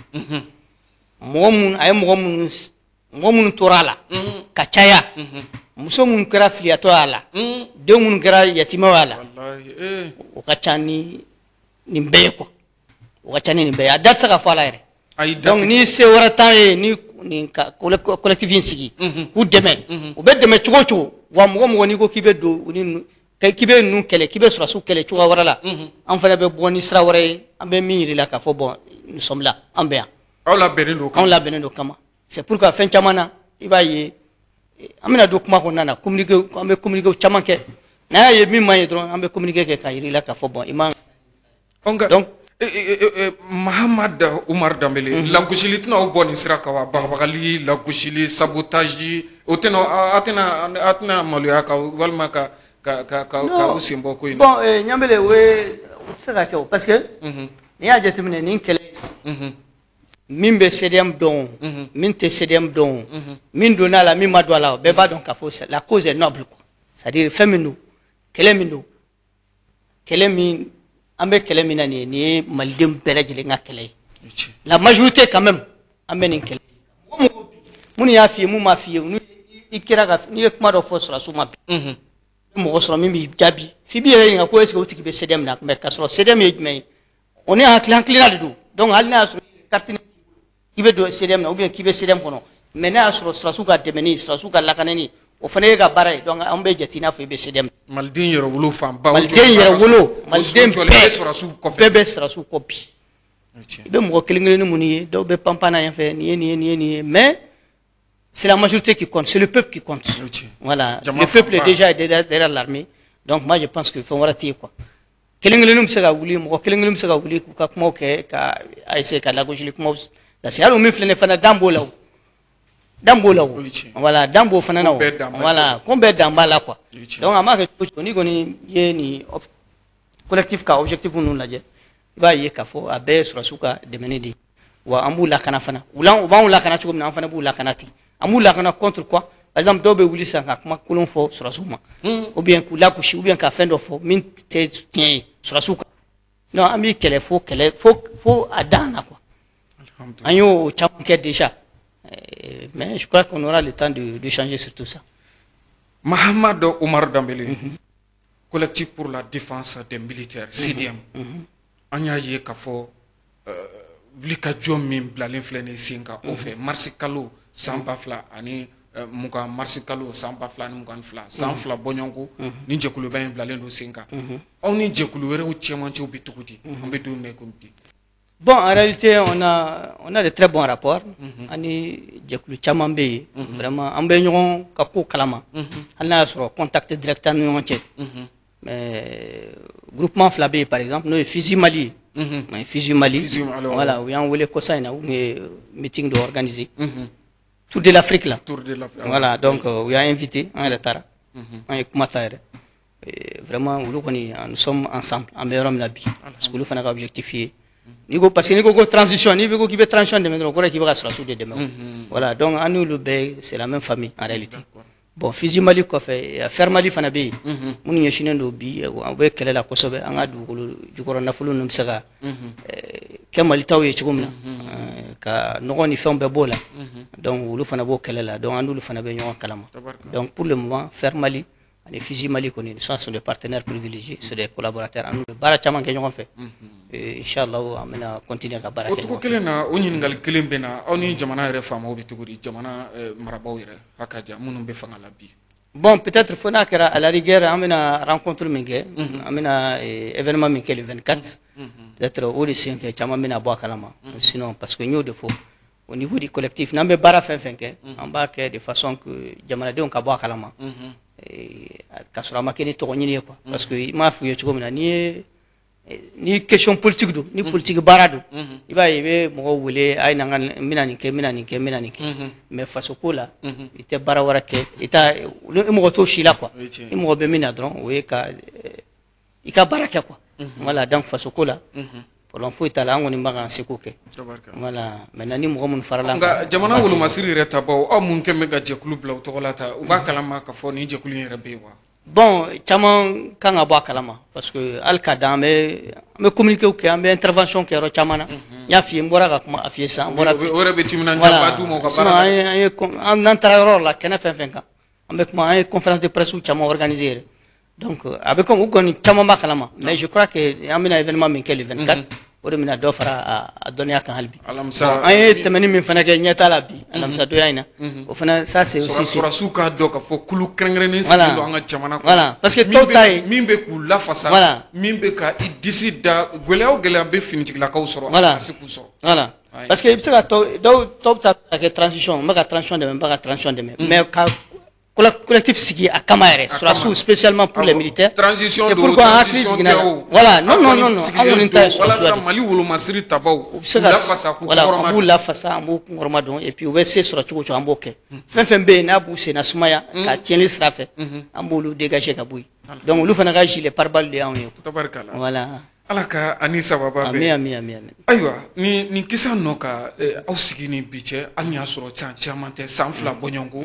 mɔgɔ minnu a ye, mɔgɔ minnu tora a la ka caya, muso minnu kɛra filiyatɔ y'a la, den minnu kɛra yatimɛw y'a la, o ka ca ni nin bɛɛ ye quoi. O ka ca ni nin bɛɛ ye, a da tɛ se ka fɔ a la yɛrɛ. Donc ni se wɛrɛ t'an ye, ni nin ka collectif in sigi k'u dɛmɛ, u bɛ dɛmɛ cogo o cogo. Wa mɔgɔ mɔgɔ n'i ko k'i bɛ don u ni k'i bɛ ninnu kɛlɛ, k'i bɛ sɔrɔdasiw kɛlɛ cogoya wɛrɛ la, an fana bɛ bɔ ni sira wɛrɛ ye, an bɛ min yir'i la k'a fɔ bon, nous sommes là, an bɛ yan. Aw labɛnnen don. Anw labɛnnen don kama. C'est pourquoi fɛn caman na, i b'a ye, an bɛna don kuma kɔnɔna na, communiqué, an bɛ communiqué caman kɛ. N'an y'a ye min man ɲi dɔrɔn, an bɛ communiqué kɛ k'a yir'i la k'a fɔ bon, i man. Donc Mahamad Umar Dambele, lagosili tɛna aw bɔ nin sira kan wa? Bagabagali, lagosili, sabotage, o tɛna, a tɛna maloya ka walima ka u sen bɔ ko in na? Bon, Ɲanbele, o ye, o tɛ se ka kɛ o, parce que n'i y'a jateminɛ, nin kɛlɛ min bɛ CDM dɔn, min tɛ CDM dɔn, min donna a la, min ma don a la, bɛɛ b'a dɔn k'a fɔ la cause est noble quoi. C'est à dire fɛn min don, kɛlɛ min don, kɛlɛ min an bɛ kɛlɛ min na nin ye, nin ye maliden bɛɛ lajɛlen ka kɛlɛ ye. La majorité quand même, an bɛ nin kɛlɛ. Mɔgɔ mɔgɔ minnu y'a f'i ye, mun m'a f'i ye, i kɛra ka n'i ye kuma dɔ fɔ sɔrɔdasiw ma bi, i mɔgɔ sɔrɔ min b'i jaabi f'i b'i yɛrɛ ɲininka ko est ce que o tigi bɛ CDM na? Mais k'a sɔrɔ CDM ye jumɛn ye, o ni hakilina de don. Donc hali n'a y'a sɔrɔ carte k'i bɛ don CDM na ou bien k'i bɛ CDM kɔnɔ, mais n'a y'a sɔrɔ sɔrɔdasiw ka dɛmɛni, sɔrɔdasiw ka lakanani, o fana ye ka baara ye. Donc an bɛ jate i n'a fɔ i bɛ CDM. Maliden yɛrɛwolo fanba. Maliden yɛrɛwolo, maliden bɛɛ bɛɛ bɛ sɔrɔdasiw kɔ bi. I bɛ mɔgɔ kelen kelennin minnu ye, dɔw bɛ panpan na yan fɛ, nin ye nin ye, nin ye nin ye, mais c'est la majorité qui compte, c'est le peuple qui compte. Voilà, le peuple est déjà derrière l'armée. Donc moi je pense que fɛn wɛrɛ tɛ yen quoi. Kelen kelenninw bɛ se ka wuli, mɔgɔ kelen kelen bɛ se ka wuli k'u ka kumaw kɛ, ka a essayer ka lagosili kumaw lase. Hali o min filɛ nin fana, dan b'o la o, dan b'o la o. Voilà, dan b'o fana na o. Voilà, ko bɛɛ dan b'a la quoi. Donc a m'a kɛ cogo cogo, n'i kɔni ye nin collectif ka objectif ninnu lajɛ, i b'a ye k'a fɔ a bɛɛ ye sɔrɔdasiw ka dɛmɛni de ye. Wa an b'u lakana fana, u b'anw lakana cogo min na, an fana b'u lakana ten. An b'u lakana contre quoi? Par exemple, dɔw bɛ wuli sisan ka kuma kolon fɔ sɔrɔdasiw ma, ou bien k'u lagosi, ou bien ka fɛn dɔ fɔ min tɛ tiɲɛ ye sɔrɔdasiw kan. Non, an b'i kɛlɛ fo kɛlɛ fo a dan na quoi. An y'o caman kɛ déjà, mais je crois qu'on aura le temps de changer sur tout ça. Mahamad Omar Dambélé, Collectif pour la défense des militaires, CDM. An y'a ye k'a fɔ wulikajɔ min bilalen filɛ nin sen kan o fɛ, marisi kalo san 2020, marisi kalo san 2022, san 2 bɔɲɔgɔnko, ni jɛkuluba in bilalen don sen kan, aw ni jɛkulu wɛrɛw cɛmancɛw bɛ cogo di? An bɛ don min na i komi bi. Bon, en réalité, on a de très bons rapports. Ani jɛkulu caman bɛ yen. Vraiment, an bɛ ɲɔgɔn ka ko kalama. Hali n'a y'a sɔrɔ contact direct an ni ɲɔgɔn cɛ. Mais groupement fila bɛ yen, par exemple, n'o ye Fizi Mali ye. Fizi Mali. Voilà, u y'an wele kɔsa in na, u tun ye meeting dɔ organiser. Tour de l'Afrique là. Tour de l'Afrique. Voilà, donc u y'an invité, an yɛrɛ taara. An ye kuma ta yɛrɛ. Vraiment, olu kɔni, nous sommes ensemble, an bɛ yɔrɔ min na bi. Parce que olu fana ka objectif ye. N'i ko, parce que n'i ko ko transition, n'i ko k'i bɛ transition dɛmɛ dɔrɔn, o kɔrɔ ye k'i bɛ ka sɔrɔdasiw de dɛmɛ. Voilà, donc an n'olu bɛɛ, c'est la même famille en réalité. Bon, Fizi Mali kɔfɛ, Fer Mali fana bɛ yen. Minnu ɲɛsinnen don bi, u bɛ kɛlɛ la kosɛbɛ, an ka dugukolo jukɔrɔ nafolo ninnu bɛ se ka kɛ Mali taw ye cogo min na, ka nɔgɔ ni fɛnw bɛɛ b'o la. Donc olu fana b'o kɛlɛ la, donc an n'olu fana bɛ ɲɔgɔn kalama. Donc pour le moment, Fer Mali ani Fizi Mali kɔni, ça sont des partenaires privilégiés, c'est des collaborateurs. An n'u bɛ baara caman kɛ ɲɔgɔn fɛ. Inchallah, an bɛna continuer ka baara O kɛ cogo ɲɔgɔn fɛ. Kelen na, o ɲininkali kelen bɛ na: aw ni jamana yɛrɛ faamaw bɛ cogo di, jamana marabaaw yɛrɛ haka ja minnu bɛ fanga la bi? Bon, peut-être fo n'a kɛra, à la rigueur, an bɛna rencontre min kɛ, an bɛna événement min kɛ le 24, peut-être o de senfɛ caman bɛna bɔ a kalama. Sinon, parce que n y'o de fɔ, au niveau du collectif, n'an bɛ baara fɛn fɛn kɛ, an b'a kɛ de façon que jamanadenw ka bɔ a kalama, k'a sɔrɔ a ma kɛ ni tɔgɔ ɲini ye quoi. Parce que i m'a f'u ye cogo min na, n'i ye ni question politique don, ni politique baara don, i b'a ye i bɛ mɔgɔw wele: a ye na n ka, n bɛna nin kɛ, n bɛna nin kɛ, n bɛna nin kɛ. Mais faso ko la, i tɛ baara wɛrɛ kɛ, i t'a i mɔgɔ t'o si la quoi. O ye tiɲɛ ye. I mɔgɔ bɛ min na dɔrɔn, o ye ka i ka baara kɛ quoi. Voilà, donc faso ko la, problème foyi t'a la, an kɔni b'a k'an seko kɛ. Voilà, maintenant ni mɔgɔ minnu farala an Nka kan, jamana wolomasiri yɛrɛ tabaw, aw mun kɛn bɛ ka jɛkulu bila u tɔgɔ la ta, u b'a kalama k'a fɔ nin jɛkulu in yɛrɛ bɛ yen wa? Bon, caman kan ka bɔ a kalama, parce que hali ka dan, an bɛ communiqué kɛ, an bɛ intervention kɛ yɔrɔ caman na. N y'a f'i ye, n bɔra ka kuma a f'i ye sisan, n bɔra. O yɛrɛ bɛ timinandiya d'u ma u ka Sinon, baara la. an ye n'an taara yɔrɔ la, kɛnɛ fɛn fɛn kan, an bɛ kuma, an ye conférence de presse caman organiser yɛrɛ. Donc a bɛ comme u kɔni caman b'a kalama, mais je crois que an bɛna événement min kɛ le 24, o de bɛna dɔ fara a dɔnniya kan hali bi. Alamisa. Bon, an ye tɛmɛni min fana kɛ ɲɛta la bi, alamisa donya in na, o fana, ça c'est aussi Sɔrɔdasiw k'a dɔn k'a fɔ kulu kɛrɛnkɛrɛnnen sigilen don an ka jamana kɔnɔ. Voilà, parce que Min tɔw bɛ ta ye min bɛ k'u lafasa, min bɛ ka i disi da gɛlɛya o gɛlɛya bɛ finitigilakaw sɔrɔ, a ka se k'u sɔrɔ. Voilà. Parce que i bɛ se ka tɔ dɔw tɔw bɛ taa ka kɛ transition, n bɛ ka transition dɛmɛ, n bɛ ka transition dɛmɛ, mais ka collectif sigi a kama yɛrɛ, sɔrɔdasiw, spécialement pour les militaires. Transition C'est don, pourquoi an hakili transition jiginna tɛ la. o. Voilà, non An non kɔni non non, an sigilen kɔni ta ye don walasa sɔrɔdasiya de ye. Mali wolomasiri tabaw U bɛ se k'u ka lafasa, k'u voilà, kɔrɔma an b'u lafasa, an b'u kunkɔrɔma don, et puis u bɛ se sɔrɔ cogo o cogo, an b'o kɛ. Fɛn fɛn bɛ yen n'a b'u senna sumaya ka tiɲɛni sira fɛ, an b'olu dégager ka bɔ yen. Donc olu fana ka gilet pare-balles de y'anw ye. Tabarikala. Voilà. Ala ka ani sababa Ami bɛn. Ami ami ami. Ayiwa, ni nin kisa nɔ ka aw sigi ni bi cɛ, hali ni y'a sɔrɔ san caman tɛ, san 2 bɔɲɔgɔnko,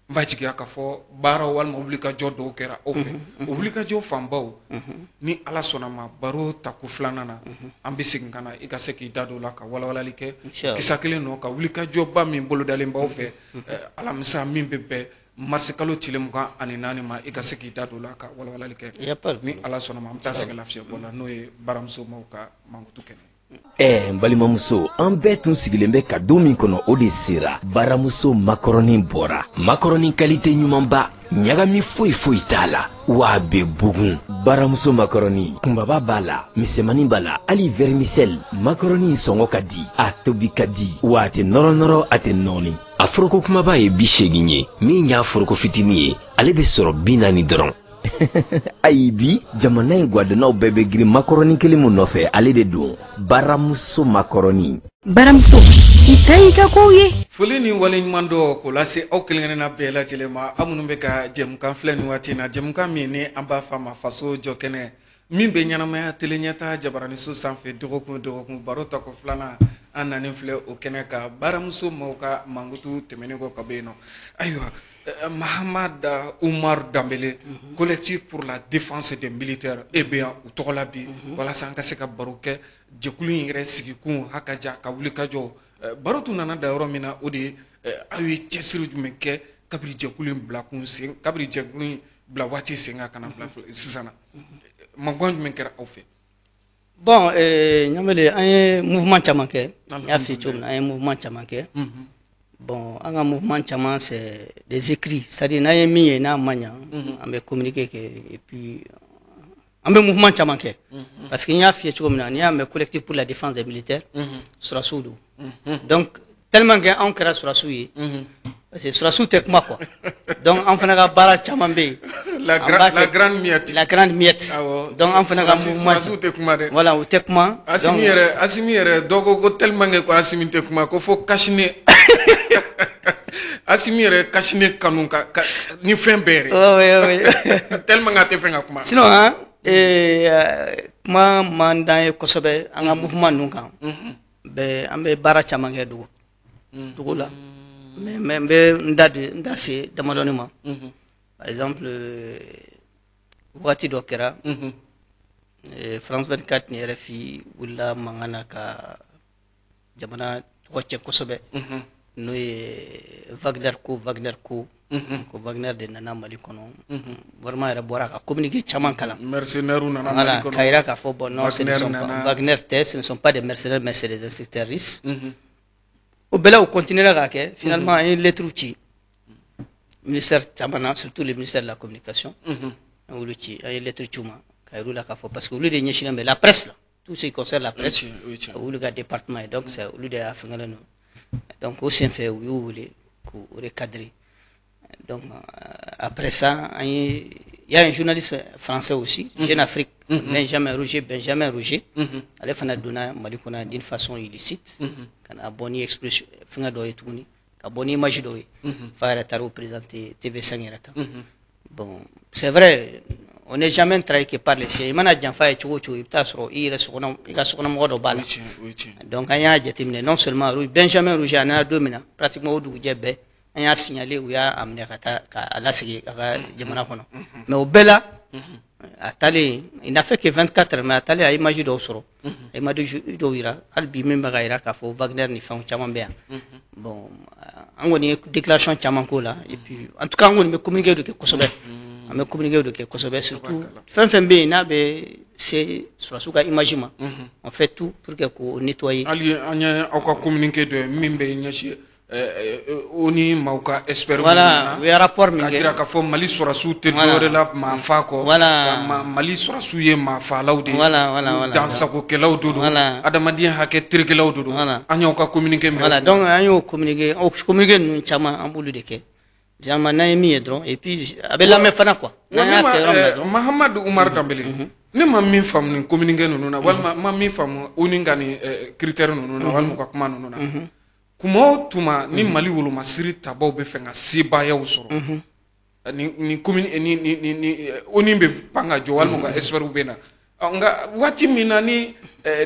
n b'a jigiya k'a fɔ baara walima wulikajɔ dɔw kɛra aw fɛ. O wulikajɔ fanbaw, ni Ala sɔnna ma, baro tako filanan na, an bɛ segin ka na i ka se k'i da don o la ka walawalali kɛ. Inchallah. Kisa kelen nɔ ka wulikajɔba min bolodalen b'aw fɛ alamisa min bɛ bɛn marisikalo tile 24 ma, i ka se k'i da don o la ka walawalali kɛ. Y a pas de Ni Ala sɔnna ma, an bɛ taa sɛgɛn lafiɲɛbɔ la, n'o ye baramuso maaw ka mankutu kɛnɛ. Ɛ n balimamuso, an bɛɛ tun sigilen bɛ ka don min kɔnɔ, o de sera. Baramuso makɔrɔni bɔra, makɔrɔni qualité ɲumanba, ɲagami foyi foyi t'a la, wa a bɛ bugun. Baramuso makɔrɔni kunbaba b'a la, misɛmani b'a la, hali vermicelle. Makɔrɔni sɔngɔ ka di, a tobi ka di, wa a tɛ nɔrɔ nɔrɔ, a tɛ nɔɔni. A foroko kumaba ye 80 ye, min y'a foroko fitinin ye, ale bɛ sɔrɔ 40 dɔrɔn. Ayi, bi jamana in gwadonnaw bɛɛ bɛ girin makɔrɔni kelen mun nɔfɛ, ale de don, Baramuso makɔrɔni. Baramuso, i ta y'i ka kow ye. Foli ni waleɲuman dɔ k'o lase aw kelen-kelenna bɛɛ lajɛlen ma, aw minnu bɛ ka jɛmukan filɛ nin waati in na, jɛmukan min ni an b'a f'a ma Faso Jɔ Kɛnɛ, min bɛ ɲɛnamaya tele ɲɛta jabaraniso sanfɛ dɔgɔkun o dɔgɔkun. Baro tako filanan, an nanen filɛ o kɛnɛ kan, baramuso maaw ka mankutu tɛmɛnen kɔ ka bɔ yen nɔ. Ayiwa, Mahamad Umar Danbele, Collectif pour la défense des militaires, e bɛ yan u tɔgɔ la bi walasa an ka se ka baro kɛ jɛkulu in yɛrɛ sigikun hakaja ka wuli ka jɔ. Baro tun nana da yɔrɔ min na, o de ye aw ye cɛsiri jumɛn kɛ kabiri jɛkulu in bila kun sen, kabiri jɛkulu in bila waati sen kan ka na bila sisan na, mankan jumɛn kɛra aw fɛ? Bon, Ɲamele, an ye mouvement caman kɛ. N y'a f'i ye cogo min na, an ye mouvement caman kɛ. Bon, an ka mouvement caman, c'est des écrits, c'est à dire n'an ye min ye n'a ma ɲa, an bɛ communiqué kɛ, et puis An bɛ mouvement caman kɛ parce que n y'a f'i ye cogo min na, n'i y'a mɛn Collectif pour la défense des militaires, sɔrɔdasiw don. Donc tellement que anw kɛra sɔrɔdasiw ye, parce que sɔrɔdasiw tɛ kuma quoi, donc an fana ka baara caman bɛ yen. La grande miette. La grande miette. Donc an fana ka mouvement. Sɔrɔdasiw tɛ kuma dɛ. Voilà, u tɛ kuma. Asimi yɛrɛ, Asimi yɛrɛ, dɔw ko ko tellement que ko Asimi tɛ kuma ko fo cache-nez. Asimi yɛrɛ cache-nez kanu ka ni fɛn bɛɛ yɛrɛ. Oui. Tellement que a tɛ fɛn ka kuma. Sinon hein, kuma man d'an ye kosɛbɛ an ka mouvement ninnu kan. Bɛɛ an bɛ baara caman kɛ dugu dugu la. Mais n bɛ n da se damadɔni ma. Par exemple, wagati dɔ kɛra, France 24 ni RFI wulila mankan na ka jamana tɔgɔ cɛn kosɛbɛ. N'o ye Wagner ko, Wagner ko, ko Wagner de nana Mali kɔnɔ. Gouvernement yɛrɛ bɔra ka communiqué caman kalan. Mercenaires nana Mali kɔnɔ. K'a jira k'a fɔ bon, non, ce ne sont pas Wagner tɛ, ce ne sont pas des mercenaires, mais c'est des instructeurs russes. O bɛɛ la, u continuera k'a kɛ. Finalement, an ye lettre ci ministère caman na, surtout le ministère de la communication. An y'olu ci, an ye lettre ci u ma ka yir'u la k'a fɔ parce que olu de ɲɛsinnen bɛ la presse la, tout ce qui concerne la presse, olu ka département ye, donc c'est olu de y'a fɛngɛlen don. Donc o senfɛ, u y'u wele k'u recadrer. Donc après ça, il y a un journaliste français aussi, Jeune Afrique, Benjamin Roger, Benjamin Roger. Ale fana donna Mali kɔnɔ d'une façon illicite, ka na bɔ ni expression fɛngɛ dɔ ye tuguni, ka bɔ ni image dɔ ye, f'a yɛrɛ taara o présenter TV5 yɛrɛ kan. Bon, c'est vrai, on n'est jamais trahi que par les siens. I mana janfa ye cogo o cogo, i bɛ taa sɔrɔ i yɛrɛ sokɔnɔ, i ka sokɔnɔmɔgɔ dɔ b'a la. Donc an y'a jateminɛ, non seulement Benjamin Roger, a nana don min na, pratiquement o dugujɛ bɛɛ an y'a signalé, u y'a minɛ ka taa k'a lasegin a ka jamana kɔnɔ. Mais o bɛɛ la, a taalen, il n'a fait que 24 heures, mais a taalen, a image dɔw sɔrɔ, a image dɔw yira hali bi min bɛ ka yira k'a fɔ Wagner ni fɛnw caman bɛ yan. Bon, an kɔni ye déclaration caman k'o la, et puis en tout cas an kɔni bɛ communiqué dɔ kɛ kosɛbɛ, an bɛ communiqué dɔ kɛ kosɛbɛ, surtout fɛn fɛn bɛ yen n'a bɛ se sɔrɔdasiw ka image ma, on fait tout pour que k'o nettoyer. Hali an ye aw ka communiqué dɔ ye min bɛ ɲɛsin o ni maaw ka expert. Voilà, u ye rapport min kɛ, k'a jira k'a fɔ Mali sɔrɔdasiw tɛ dɔwɛrɛ la maa fa kɔ. Mali sɔrɔdasiw ye maa faalaw de ye. Voilà. Dansagokɛlaw de don. Adamadenya hakɛ terekɛlaw de don. An y'aw ka communiqué mɛn. Voilà, donc an y'o communiqué, o communiqué ninnu caman an b'olu de kɛ. Généralement n'an ye min ye dɔrɔn, et puis a bɛ lamɛn fana quoi. N'an y'a kɛ yɔrɔ min na dɔrɔn. Mahamadu Umaru Danbele, ne ma min faamu nin communiqué ninnu na, walima ma min faamu ONU ka nin critère ninnu na, walima u ka kuma ninnu na. Kuma o tuma ni Mali wolomasiri tabaw bɛ fɛ ka sebaaya sɔrɔ, ni commune ni ONU bɛ pan ka jɔ, walima u ka experts bɛ na. Nka waati min na ni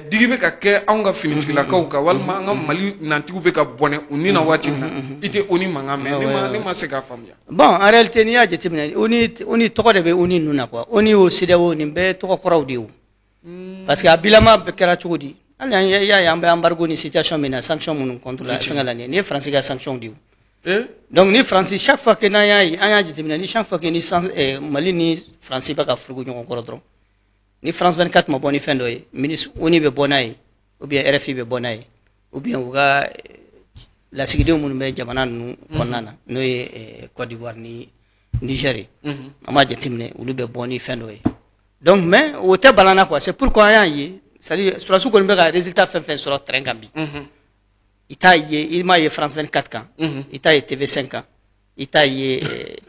digi bɛ ka kɛ anw ka finitigilakaw kan, walima an ka Mali nantigiw bɛ ka bɔnɛ u ni na waati min na, i tɛ ONU mankan mɛn. Ne ma se k'a faamuya. Bon, en réalité, n'i y'a jateminɛ, ONU tɔgɔ de bɛ ONU ninnu na quoi. ONU o CEDEAO nin bɛɛ tɔgɔ kɔrɔw de ye o. Parce que a bilama kɛra cogo di? Hali an y'a ye an bɛ embargo ni situation min na, sanction minnu contre la fɛngɛ la nin ye Faransi ka sanction de ye. Donc ni Faransi, chaque fois que n'an y'a ye, an y'a jateminɛ, ni chaque fois que ni Mali ni Faransi bɛ ka furugu ɲɔgɔn kɔrɔ dɔrɔn, ni France 24 ma bɔ ni fɛn dɔ ye, ministre ONU bɛ bɔ n'a ye, ou bien RFI bɛ bɔ n'a ye, ou bien u ka lasigidenw minnu bɛ jamana ninnu kɔnɔna na, n'o ye Côte d'Ivoire ni Niger ye, an b'a jateminɛ, olu bɛ bɔ ni fɛn dɔ ye. Donc mais o tɛ bala na quoi. C'est pourquoi an y'a ye, c'est à dire sɔrɔdasiw kɔni bɛ ka résultat fɛn fɛn sɔrɔ terrain kan bi, i t'a ye, i m'a ye France 24 kan, i t'a ye TV5 kan, i t'a ye,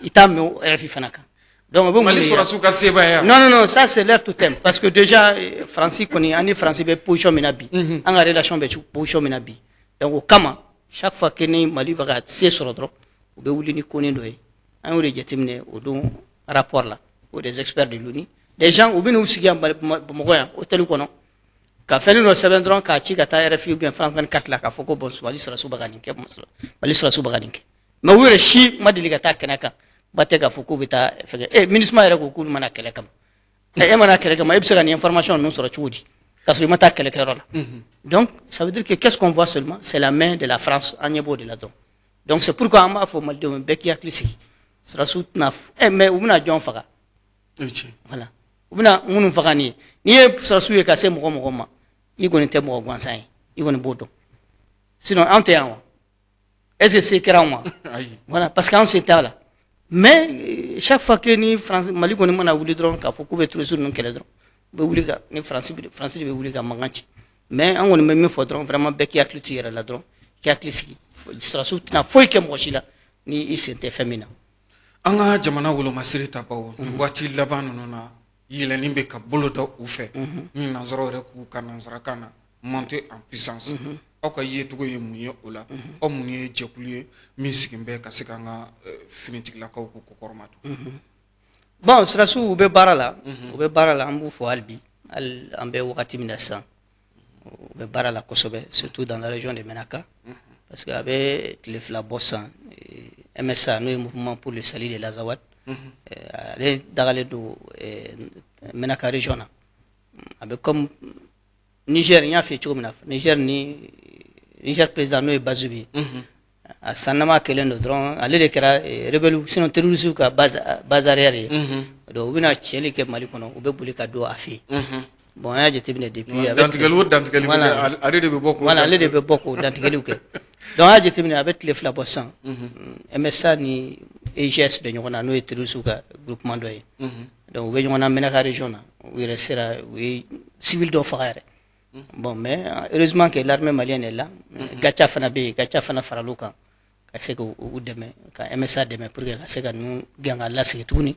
i t'a mɛn RFI fana kan. Donc o bɛ mun Mali sɔrɔdasiw ka sebaaya. Non, non, non, ça c'est leur totem, parce que déjà Faransi kɔni, an ni Faransi bɛ position min na bi, an ka relation bɛ position min na bi, donc o kama chaque fois que ni Mali bɛ ka se sɔrɔ dɔrɔn, u bɛ wuli ni koni dɔ ye. An y'o de jateminɛ o don rapport la, o des experts de l'ONU, des gens u bɛ n'u sigi yan Bamakɔ yan hôtel kɔnɔ ka fɛn dɔ sɛbɛn dɔrɔn k'a ci ka taa RFI ou bien France 24 la k'a fɔ ko bon, Mali sɔrɔdasiw bɛ ka nin kɛ, Mali sɔrɔdasiw bɛ ka nin kɛ, mais u yɛrɛ si ma deli ka taa kɛnɛ kan. Ba tɛ k'a fɔ k'u bɛ taa fɛngɛ. MINUSMA yɛrɛ ko k'olu mana kɛlɛ kama, e mana kɛlɛ kama, e bɛ se ka nin information ninnu sɔrɔ cogo di k'a sɔrɔ i ma taa kɛlɛkɛyɔrɔ la? Donc ça veut dire que qu'est-ce qu'on voit seulement, c'est la main de la France, an ɲɛ b'o de la dɔrɔn. Donc c'est pourquoi an b'a fɔ malidenw bɛɛ k'i hakili sigi, sɔrɔdasiw tɛna mais u bɛna jɔn faga? Voilà, u bɛna minnu faga nin ye, n'i ye sɔrɔdasiw ye ka se mɔgɔ mɔgɔ ma, i kɔni tɛ mɔgɔ gansan ye, i kɔni b'o dɔn. Sinon anw tɛ yan wa? Est-ce que se kɛra anw ma? Voilà, parce que anw se t'a la. Mais chaque fois que ni France, Mali kɔni mana wuli dɔrɔn k'a fɔ k'u bɛ terroriste ninnu kɛlɛ dɔrɔn, u bɛ wuli ka ni France de bɛ wuli ka mankan ci. Mais an kɔni bɛ min fɔ dɔrɔn, vraiment, bɛɛ k'i hakili to i yɛrɛ la dɔrɔn, k'i hakili sigi. Sɔrɔdasiw tɛna foyi kɛ mɔgɔ si la ni i sen tɛ fɛn min na. An ka jamana wolomasiri tabaw, nin waati laban ninnu na, yɛlɛnni bɛ ka bolo da u fɛ, ni nanzaraw yɛrɛ k'u ka nanzarakan na, monter en puissance. Aw ka yecogo ye mun ye o la? Aw mun ye jɛkulu ye min sigin bɛ ka se k'an ka finitigilakaw k'u kɔkɔrɔma don? Bon, sɔrɔdasiw, u bɛ baara la, u bɛ baara la. An b'u fɔ hali bi, hali an bɛ wagati min na sisan, u bɛ baara la kosɛbɛ, surtout dans la région de Menaka, parce que a bɛ tile 2 bɔ sisan, MSA, n'o ye Mouvement pour le salut de l'Azawad, ale dagalen don Menaka région na. A bɛ comme Niger, n y'a f'i ye cogo min na, Niger ni Niger président, n'o ye Bazoum ye, a sannama kɛlen don dɔrɔn, ale de kɛra rebelle, sinon terroriste ka base arrière ye. Donc u bɛna tiɲɛli kɛ Mali kɔnɔ, u bɛ boli ka don a fɛ yen. Bon, an y'a jateminɛ depuis Dantigɛli o dantigɛli, ale de bɛ bɔ k'o Voilà, ale de bɛ bɔ k'o dantigɛliw kɛ. Donc an y'a jateminɛ, a bɛ tile 2 bɔ sisan, MSA ni EGS bɛ ɲɔgɔn na, n'o ye terroriste ka groupement dɔ ye. Donc u bɛ ɲɔgɔn na Menaka région na, u yɛrɛ sera u ye civil dɔ faga yɛrɛ. Bon, mais heureusement que l'armée malienne est là. GATIA fana bɛ yen, GATIA fana faral'u kan ka se k'u dɛmɛ, ka MSA dɛmɛ pour que ka se ka ninnu gɛn ka lasegin tuguni.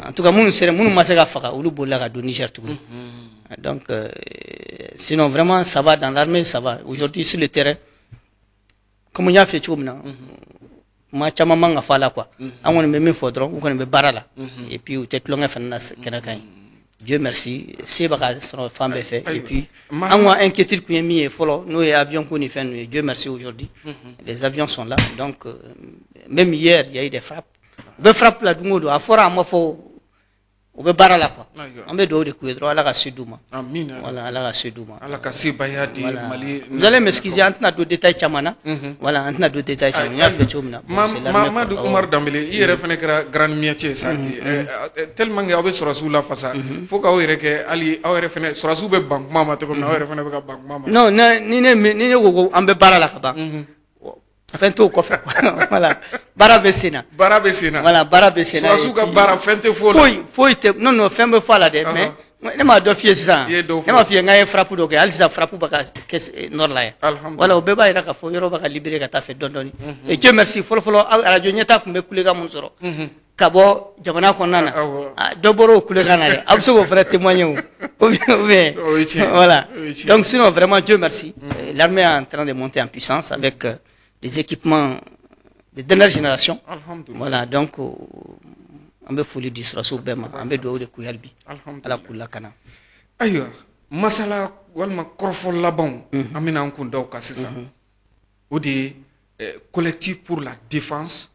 En tout cas, minnu sera, minnu ma se ka faga, olu bolila ka don Niger tuguni. Donc sinon, vraiment, ça va dans l'armée, ça va aujourd'hui sur le terrain. Comme n y'a fɛ cogo min na, kuma caman man ka fɔ a la quoi. An kɔni bɛ min fɔ dɔrɔn, u kɔni bɛ baara la, et puis u tɛ tulonkɛ fana na kɛnɛ kan ye. Dieu merci, se bɛ ka sɔrɔ fan bɛɛ fɛ. Et puis an ka inquiétude kun ye min ye fɔlɔ, n'o ye avion ko ni fɛn ninnu ye, Dieu merci, aujourd'hui les avions sont là. Donc même hier, il y a eu des frappes. U bɛ frappe la don o don, a fɔra, a ma fɔ, u bɛ baara la quoi. An bɛ dugawu de k'u ye dɔrɔn, Ala ka se d'u ma. Amina. Voilà, Ala ka se d'u ma. Ala ka sebaya di Mali. Vous allez m'excuser, an tɛna don détail caman na. Voilà, an tɛna don détail caman, n y'a fɛ cogo min na. Mamadu Umaru Danbele, i yɛrɛ fana kɛra grande métier sa, tellement que aw bɛ sɔrɔdasiw lafasa fo k'aw yɛrɛ kɛ, hali aw yɛrɛ fana, sɔrɔdasiw bɛ ban kuma ma cogo min na, aw yɛrɛ fana bɛ ka ban kuma ma. Non, ni ne ko an bɛ baara la ka ban, fɛn t'o kɔfɛ. Voilà, baara bɛ sen na. Baara bɛ sen na. Voilà, baara bɛ sen na. Sɔrɔdasiw ka baara, fɛn tɛ fɔ o la. Foyi foyi tɛ. Non, non, fɛn bɛ fɔ a la dɛ, mais ne m'a dɔ f'i ye sisan. Ne m'a f'i ye n k'an ye frappe dɔ kɛ, hali sisan frappe bɛ ka kɛ nord la yan. Voilà, o bɛɛ b'a yira k'a fɔ yɔrɔ bɛ ka libérer ka taa fɛ dɔɔni dɔɔni. Et Dieu merci, fɔlɔ fɔlɔ, arajo ɲɛta tun bɛ kulekan mun sɔrɔ ka bɔ jamana kɔnɔna na, dɔ bɔra o kulekan na dɛ, a bɛ se k'o fana témoigner o, ou bien voilà. Donc sinon, vraiment, Dieu merci, l'armée est en train de monter en puissance avec des équipements de dernière génération. Voilà, donc an bɛ foli di sɔrɔdasiw bɛɛ ma, an bɛ dugawu de k'u ye hali bi, Ala k'u lakana. Ayiwa, masala walima kɔrɔfɔ labanw, an bɛna an kun da o kan sisan. O de ye Collectif pour la défense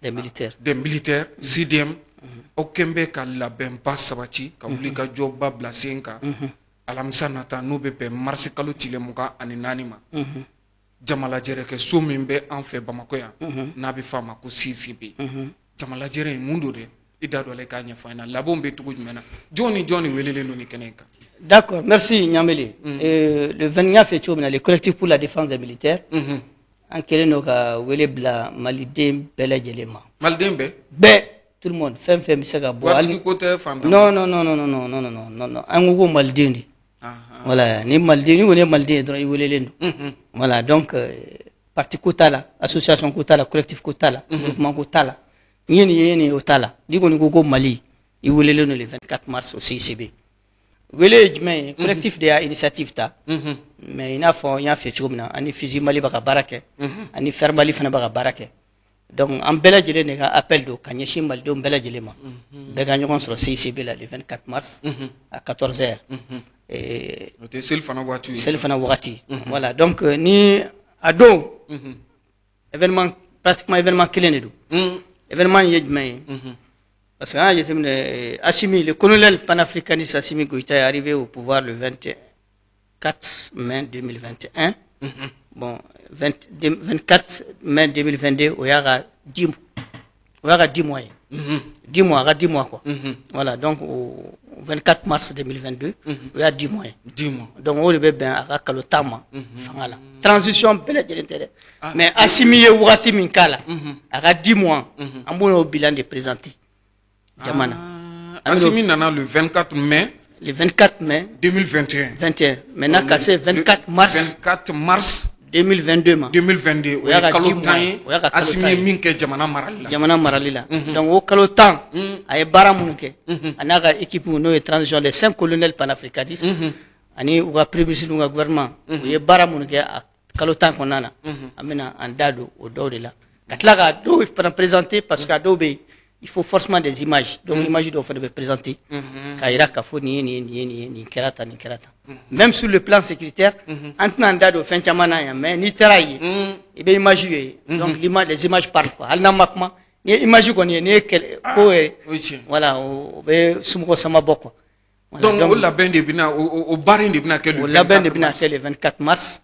des militaires. Des militaires, CDM. Aw kɛn bɛ ka labɛnba sabati ka wuli ka jɔba bila sen kan alamisa nata, n'o bɛ bɛn marisi kalo tile 24 ma, jamalajɛrɛ kɛ so min bɛ an fɛ Bamakɔ yan, n'a bɛ f'a ma ko CCB. Jamalajɛrɛ in, mun don dɛ? I da dɔ la, i k'a ɲɛfɔ an ɲɛna, labɛnw bɛ cogo jumɛn na, jɔn ni jɔn ni welelen don nin kɛnɛ in kan? D'accord, merci Nyamele. Le 29 fait cogo min na, le Collectif pour la défense des militaires, an kɛlen don ka wele bila maliden bɛɛ lajɛlen ma. Maliden bɛɛ? Bɛɛ, tout le monde, fɛn fɛn bɛ se ka bɔ. Waritigi ko tɛ, fantan? Non, non, non, non, non, non, non, non, non, an ko ko maliden de. Voilà, ni maliden, ni kɔni ye maliden ye dɔrɔn, i welelen don. Voilà, donc parti ko t'a la, association ko t'a la, collectif ko t'a la, groupement ko t'a la. N ye nin ye, nin ye, o t'a la. N'i kɔni ko ko Mali, i welelen don le 24 mars au CICB. Wele ye jumɛn ye? Collectif de y'a initiative ta. Mais i n'a fɔ n y'a f'i ye cogo min na, ani Fusil Mali bɛ ka baara kɛ, ani Fer Mali fana bɛ ka baara kɛ. Donc an bɛɛ lajɛlen de ka appel don ka ɲɛsin malidenw bɛɛ lajɛlen ma. Bɛɛ ka ɲɔgɔn sɔrɔ CICB la le 24 mars à 14 heures. O tɛ seli fana waati ye? Seli fana wagati. Voilà, donc ni a don, événement, pratiquement événement kelen de don. Événement in ye jumɛn ye? Parce que an y'a jateminɛ, Assimi, le colonel panafricaniste Assimi Goïta est arrivé au pouvoir le 24 mai 2021. Bon, 20, 24 mai 2022, o y'a ka 10, o y'a ka 10 mois ye. 10 mois, a ka 10 mois quoi. Voilà, donc o 24 mars 2022, o y'a 10 mois ye. 10 mois. Donc o de bɛ bɛn a ka kalo 10 ma fanga la. Transition bɛɛ lajɛlen tɛ dɛ, mais Assimi ye wagati min k'a la, a ka 10 mois, an b'o bilan de présenter jama na. Assimi nana le 24 mai. Le 24 mai 2021. 21. Maintenant, ka se 24 mars. 24 mars 2022 ma. 2022, o ye kalo 10 ye. Assimi ye min kɛ jamana marali la. Jamana marali la. Donc o kalo 10, a ye baara minnu kɛ, a n'a ka équipe, n'o ye transition, les 5 colonels panafricanistes, ani u ka premier ministre n'u ka gouvernement, u ye baara minnu kɛ a kalo 10 kɔnɔna na, an bɛna an da don o dɔw de la. Ka tila ka dɔw fana présenter, parce que a dɔw bɛ yen, il faut forcément des images. Donc l'image doit être présentée. K'a yira k'a fɔ nin ye nin ye nin ye nin ye, nin kɛra tan, nin kɛra tan. Même sur le plan sécuritaire, an tɛna an da don fɛn caman na yan, mais n'i taara yen, i bɛ image ye. Donc les images parlent, quoi. Hali n'an ma kuma, n'i ye image kɔni ye, n'i ye kɛlɛ ko ye, voilà, o bɛ somɔgɔ sama bɔ, quoi. Donc o labɛn de bɛna, o baara in de bɛna kɛ le 24 O labɛn de bɛna kɛ le 24 mars.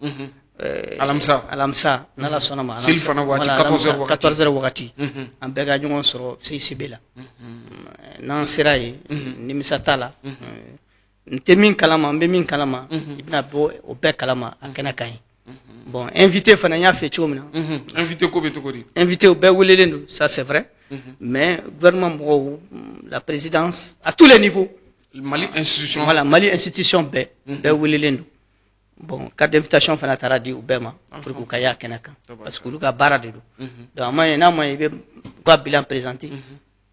Alamisa. Alamisa, n'Ala sɔnna ma. Seli fana waati, 14h wagati. 14h wagati. An bɛɛ ka ɲɔgɔn sɔrɔ CICB la. N'an sera yen, nimisa t'a la. N tɛ min kalama, n bɛ min kalama, i bɛna bɔ o bɛɛ kalama a kɛnɛ kan yen. Bon, invité fana, n y'a fɛ cogo min na. Invité ko bɛ cogo di? Invité o bɛɛ welelen don, ça c'est vrai. Mais gouvernement mɔgɔw, la présidence, à tous les niveaux. Mali institution. Voilà, Mali institution bɛɛ, bɛɛ welelen don. Bon, carte d'invitation fana taara di u bɛɛ ma pour que u ka y'a kɛnɛ kan, parce que olu ka baara de don. Donc a ma ɲɛ, n'a ma ɲɛ i bɛ u ka bilan présenter,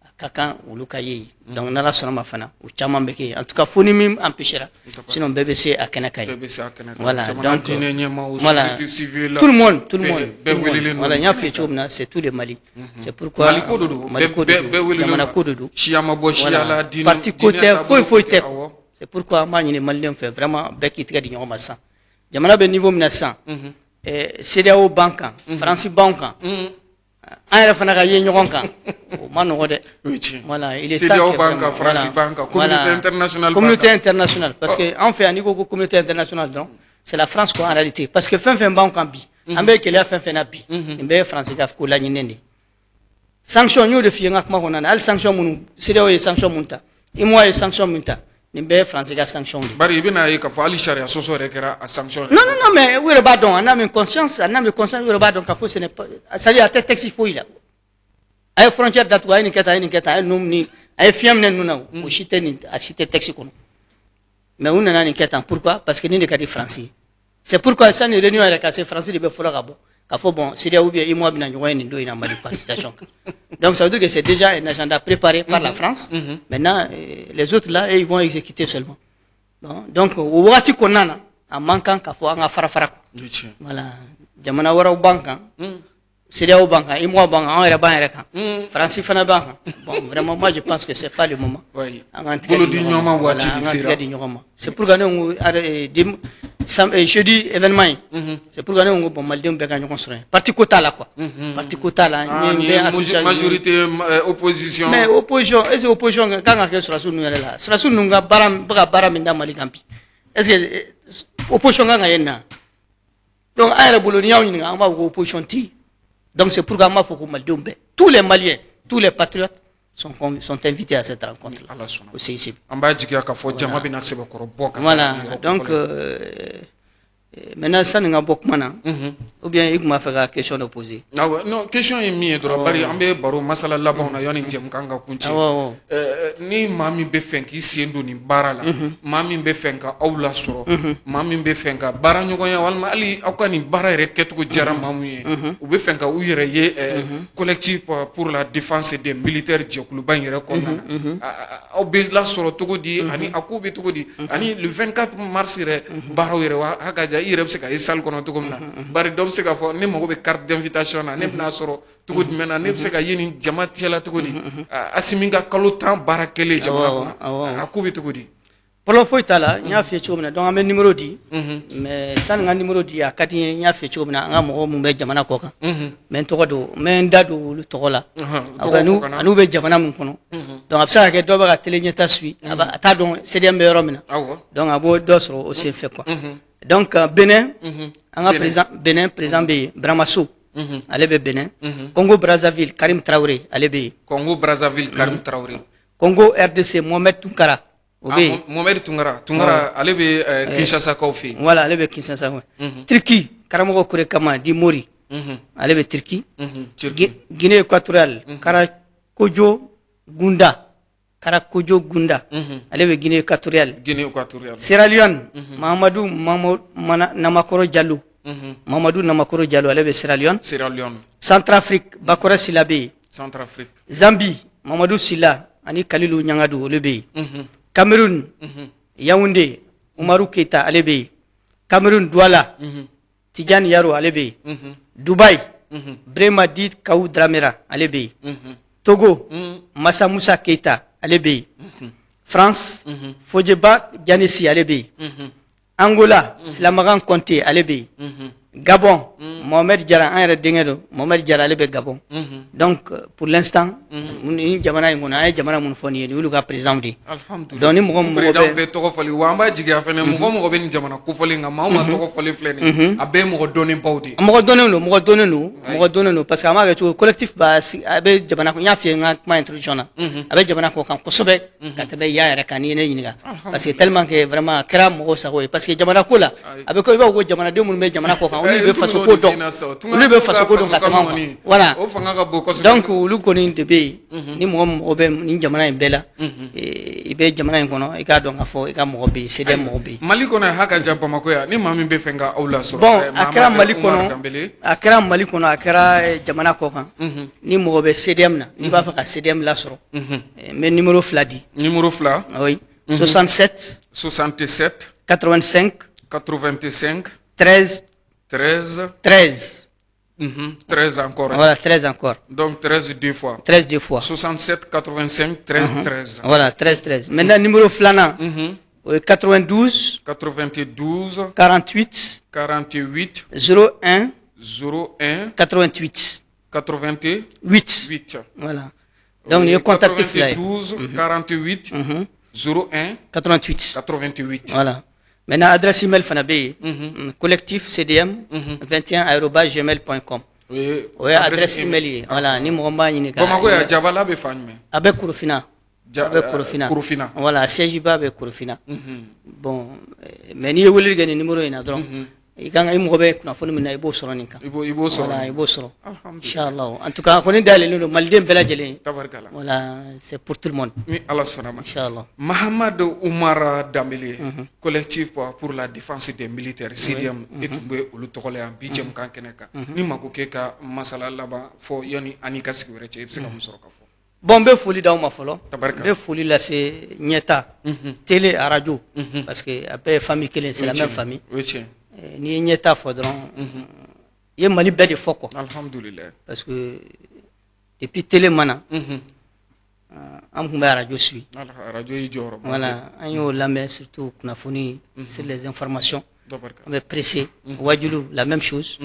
a ka kan olu ka ye yen. Donc n'Ala sɔnna ma fana, u caman bɛ kɛ yen. En tout cas, fo ni min empêchera, sinon bɛɛ bɛ se a kɛnɛ kan yen. Bɛɛ bɛ se a kɛnɛ kan. Voilà, donc diinɛ ɲɛmaaw, voilà, société civile. Tout le monde, tout le monde. Bɛɛ welelen don. Voilà, n y'a f'i ye cogo min na, c'est tout le Mali. C'est pourquoi Mali ko de don. Mali ko de Bɛɛ don. welelen don. Jamana ko de don. Siya ma bɔ siya la, diinɛ Parti ko tɛ, foyi foyi tɛ. Awɔ. C'est pourquoi an b'a ɲini Maliyɛnw fɛ vraiment, bɛɛ k'i tɛgɛ di ɲɔgɔn ma sisan. Jamana bɛ niveau min na sisan, CEDEAO b'an kan, Faransi b'anw kan, an yɛrɛ fana ka ye ɲɔgɔn kan, o ma nɔgɔ dɛ. Voilà, il est temps CEDEAO que b'an kan, vraiment, Faransi voilà, b'an kan, communauté voilà. internationale b'an Communauté kan. internationale, parce que an fɛ yan, n'i ko ko communauté internationale dɔrɔn, c'est la France, quoi, en réalité. Parce que fɛn fɛn b'anw kan bi, an bɛ gɛlɛya fɛn fɛn na bi, nin bɛɛ ye Faransi ka ko laɲininen de ye. Sanction, n y'o de f'i ye n ka kuma kɔnɔna na, hali sanction minnu CEDEAO ye sanction mun ta, UEMOA ye sanction mun ta, nin bɛɛ ye Faransi ka sanction de ye. Bari i bɛna ye k'a fɔ hali sariya sɔsɔ yɛrɛ kɛra a sanction yɛrɛ. Non, non, non, mais u yɛrɛ b'a dɔn, en âme et conscience, en âme et conscience, u yɛrɛ b'a dɔn k'a fɔ ce n'est pas, c'est-à-dire a tɛ texte foyi la. A ye frontière datugu, a ye nin kɛ tan, a ye nin kɛ tan, a ye ninnu ni, a ye fiɲɛ minɛ ninnu na, o si tɛ nin, a si tɛ texte kɔnɔ. Mais u nana nin kɛ tan, pourquoi? Parce que nin de ka di Faransi ye. C'est pourquoi sani réunion yɛrɛ ka se, Faransi de bɛ fɔlɔ ka bɔ k'a fɔ bon, CEDEAO ou bien UEMOA bɛna ɲɔgɔn ye nin don in na Mali quoi, situation kan. Donc ça veut dire que c'est déjà un agenda préparé par la France. Maintenant, les autres là, ils vont exécuter seulement. Bon, donc o wagati kɔnɔna na, a man kan k'a fɔ an ka fara fara, quoi. Voilà, jamana wɛrɛw b'an kan, CEDEAO b'an kan, UEMOA b'an kan, anw yɛrɛ b'an yɛrɛ kan, Faransi fana b'an kan. Bon, vraiment, moi je pense que c'est pas le moment. An k'an tigɛ Bolo di di ɲɔgɔn ɲɔgɔn ma ma. waati Voilà, de an k'an sera. tigɛ di ɲɔgɔn ma. C'est pourquoi ne ko jeudi événement in, c'est pourquoi ne ko bon, Malidenw bɛɛ ka ɲɔgɔn sɔrɔ yen. Parti ko t'a la, quoi. Parti ko t'a la. Ah, Ni nin bɛ ye association majorité, opposition. Mais opposition, est-ce que opposition kan ka kɛ sɔrɔdasi ninnu yɛrɛ la? Sɔrɔdasi ninnu ka baara bɛ ka baara min da Mali kan bi, est-ce que opposition kan ka ye nin na? Donc an yɛrɛ bolo, n'i y'anw ɲininka, an b'a fɔ ko opposition tɛ yen. Donc c'est pourquoi an b'a fɔ ko Malidenw bɛɛ, tous les Maliens, tous les patriotes sont invités à cette rencontre là Ala sɔnna. au CICB. An b'a jigiya k'a fɔ jama bɛna sɛbɛkɔrɔ bɔ ka Voilà, taa nin yɔrɔ donc kofɔlen. Maintenant, sani n ka bɔ kuma na, ou bien i tun b'a fɛ ka question dɔ poser? Awɔ, non, question ye min ye dɔrɔn, bari an bɛ baro masala labanw na yanni jɛmukan ka kuncɛ. Awɔ, awɔ. Ni maa min bɛ fɛ k'i sen don nin baara la, maa min bɛ fɛ ka aw lasɔrɔ, maa min bɛ fɛ ka baara ɲɔgɔnya, walima hali aw ka nin baara yɛrɛ kɛcogo diyara maa min ye, u bɛ fɛ ka u yɛrɛ ye collectif pour la défense des militaires jɛkuluba in yɛrɛ kɔnɔna na, aw bɛ lasɔrɔ cogo di, ani a ko bɛ cogo di, ani le 24 mars yɛrɛ baaraw yɛrɛ wa haka ja, i yɛrɛ bɛ se ka ye salle kɔnɔ cogo min na? Bari dɔ bɛ se k'a fɔ ne mago bɛ carte d'invitation na, ne bɛna sɔrɔ cogo jumɛn na, ne bɛ se ka ye nin jama cɛla cogo di? Asimi ka kalo 10 baara kɛlen jamana kɔnɔ, a ko bɛ cogo di? Problème foyi t'a la, n y'a f'i ye cogo min na. Donc an bɛ numéro di, mais sani n ka numéro di, a ka di n ye, n y'a f'i ye cogo min na, an ka mɔgɔ mun bɛ jamana kɔ kan, n bɛ n tɔgɔ don, n bɛ n da don olu tɔgɔ la. Tɔgɔ fɔ ka na. An'u bɛ jamana min kɔnɔ. Donc a bɛ se ka kɛ dɔw bɛ ka télé ɲɛta suit, a t'a dɔn CDM bɛ yɔrɔ min na. Donc a b'o dɔ sɔrɔ o sen fɛ, quoi. Donc Benin, an ka Benin. président, Benin président bɛ yen, Bramaso, ale bɛ Benin. Congo Brazzaville, Karim Traoré, ale bɛ yen. Congo Brazzaville, Karim Traoré. Congo RDC, Mohamed Tunkara, O bɛ yen. Mohamed Tunkara ale bɛ Kinshasa kaw fɛ yen. Voilà, ale bɛ Kinshasa. Turquie, karamɔgɔ Kure Kama di Mori, ale bɛ Turquie. Guinée équatoriale, Karakojo Gunda, Karakojo Gunda, ale bɛ Guinée équatoriale. Guinée équatoriale. Sierra Leone, Mahamadou Namakoro Diallo. Mamadou Namakoro Diallo, ale bɛ Sierra Leone. Sierra Leone. Centrafrique, Bakora Sila bɛ yen. Centrafrique. Zambie, Mamadou Sila ani Kalilu Ɲangadu, olu bɛ yen. Cameroun, Yaoundé, Umaru Keita, ale bɛ yen. Cameroun, Douala, Tidiane Yaro, ale bɛ yen. Dubaï, Brema Dit Kaou Dramera, ale bɛ yen. Togo, Massa Moussa Keita, ale bɛ yen. France, Fodjeba Djanesi, ale bɛ yen. Angola, Silamagan Conté, ale bɛ yen. Gabon, Mohamed Diarra, an yɛrɛ denkɛ don, Mohamed Diarra, ale bɛ Gabon. Donc pour l'instant, ni jamana in kɔnɔ, an ye jamana minnu fɔ nin ye, nin y'olu ka président de ye. Alhamdulillah. Donc ni mɔgɔ min mago président bɛ bɛɛ tɔgɔ fɔli, wa an b'a jigiya fɛnɛ, mɔgɔ mɔgɔ bɛ nin jamana kofɔlen kan, maa o maa tɔgɔ fɔlen filɛ nin ye, a bɛɛ ye mɔgɔ dɔnnenbaw de ye. Mɔgɔ dɔnnen don, mɔgɔ dɔnnen don, mɔgɔ dɔnnen don, parce que a m'a kɛ cogo collectif b'a a bɛ jamana, n y'a f'i ye n ka kuma introduction na, a bɛ jamana kɔ kan kosɛbɛ ka tɛmɛ yan yɛrɛ kan, n'i ye ne ɲininka, parce que tellement que vraiment a kɛra mɔgɔw sago ye, parce que jamana ko la, a bɛ ko i b'a fɔ ko jamanaden minnu bɛ jamana kɔ kan, olu bɛ faso ko dɔn, olu bɛ faso ko dɔn ka tɛmɛ anw kan. Voilà. O fanga ka bon kosɛbɛ. Donc olu kɔni de bɛ yen. Ni mɔgɔ mɔgɔ bɛ nin jamana in bɛɛ la, i bɛ jamana in kɔnɔ, i k'a dɔn k'a fɔ i ka mɔgɔ bɛ yen, CDM mɔgɔ bɛ yen. Mali kɔnɔ ha ka ja Bamakɔ yan, ni maa min bɛ fɛ ka aw lasɔrɔ. Bon, a kɛra Mali kɔnɔ, a kɛra Mali kɔnɔ, a kɛra jamana kɔ kan, ni mɔgɔ bɛ CDM na, n'i b'a fɛ ka CDM lasɔrɔ, n bɛ numéro 2 di. Numéro 2. Oui. 67 67 85 85 13 13 13. 13 encore. Voilà, 13 encore. Donc 13 deux fois. 13 deux fois. 67 85 13 13. Voilà, 13 13. Maintenant, numéro flanan, 92 92 48 48 01 01 88. 88. 8. Voilà. Donc, il y a contact 92 48 01 88. 88. Voilà. Maintenant, adresse email fana bɛ yen, collectif CDM 21 gmail.com. O ye adresse email ye. Voilà, ni mɔgɔ b'a ɲini ka. Bamakɔ yan, Jabala bɛ fan jumɛn? A bɛ Korofina. A bɛ Korofina. Korofina. Voilà, siège ba bɛ Korofina. Bon, mais n'i ye weleli kɛ nin numéro in na dɔrɔn, i kan i mɔgɔ bɛ kunnafoni min na, i b'o sɔrɔ nin kan. I b'o sɔrɔ. Voilà, i b'o sɔrɔ. Inchallah. En tout cas, a kɔni dayɛlɛlen don Maliden bɛɛ lajɛlen. Tabarikala. Voilà, c'est pour tout le monde. Ni Ala sɔnna ma. Inchallah. Mahamadu Umar Danbele, collectif pour la défense des militaires, CDM, e tun bɛ olu tɔgɔ la yan bi jɛmukan kɛnɛ kan. Ni mako k'e ka masala laban fɔ yanni an n'i ka sigi wɛrɛ cɛ, i bɛ se ka mun sɔrɔ ka fɔ? Bon, n bɛ foli d'aw ma fɔlɔ. Tabarikala. N bɛ foli lase ɲɛta, télé, radio, parce que a bɛɛ ye famille kelen, c'est la même famille. O ye tiɲɛ. N'i ye ɲɛta fɔ dɔrɔn, i ye Mali bɛɛ de fɔ quoi. Alhamdulillah. Parce que depuis télé ma na, an tun bɛ radio suit. Radio y'i jɔyɔrɔ. Voilà, an y'o lamɛn surtout kunnafoni, sur les informations. An bɛ pressé, wajulu la même chose.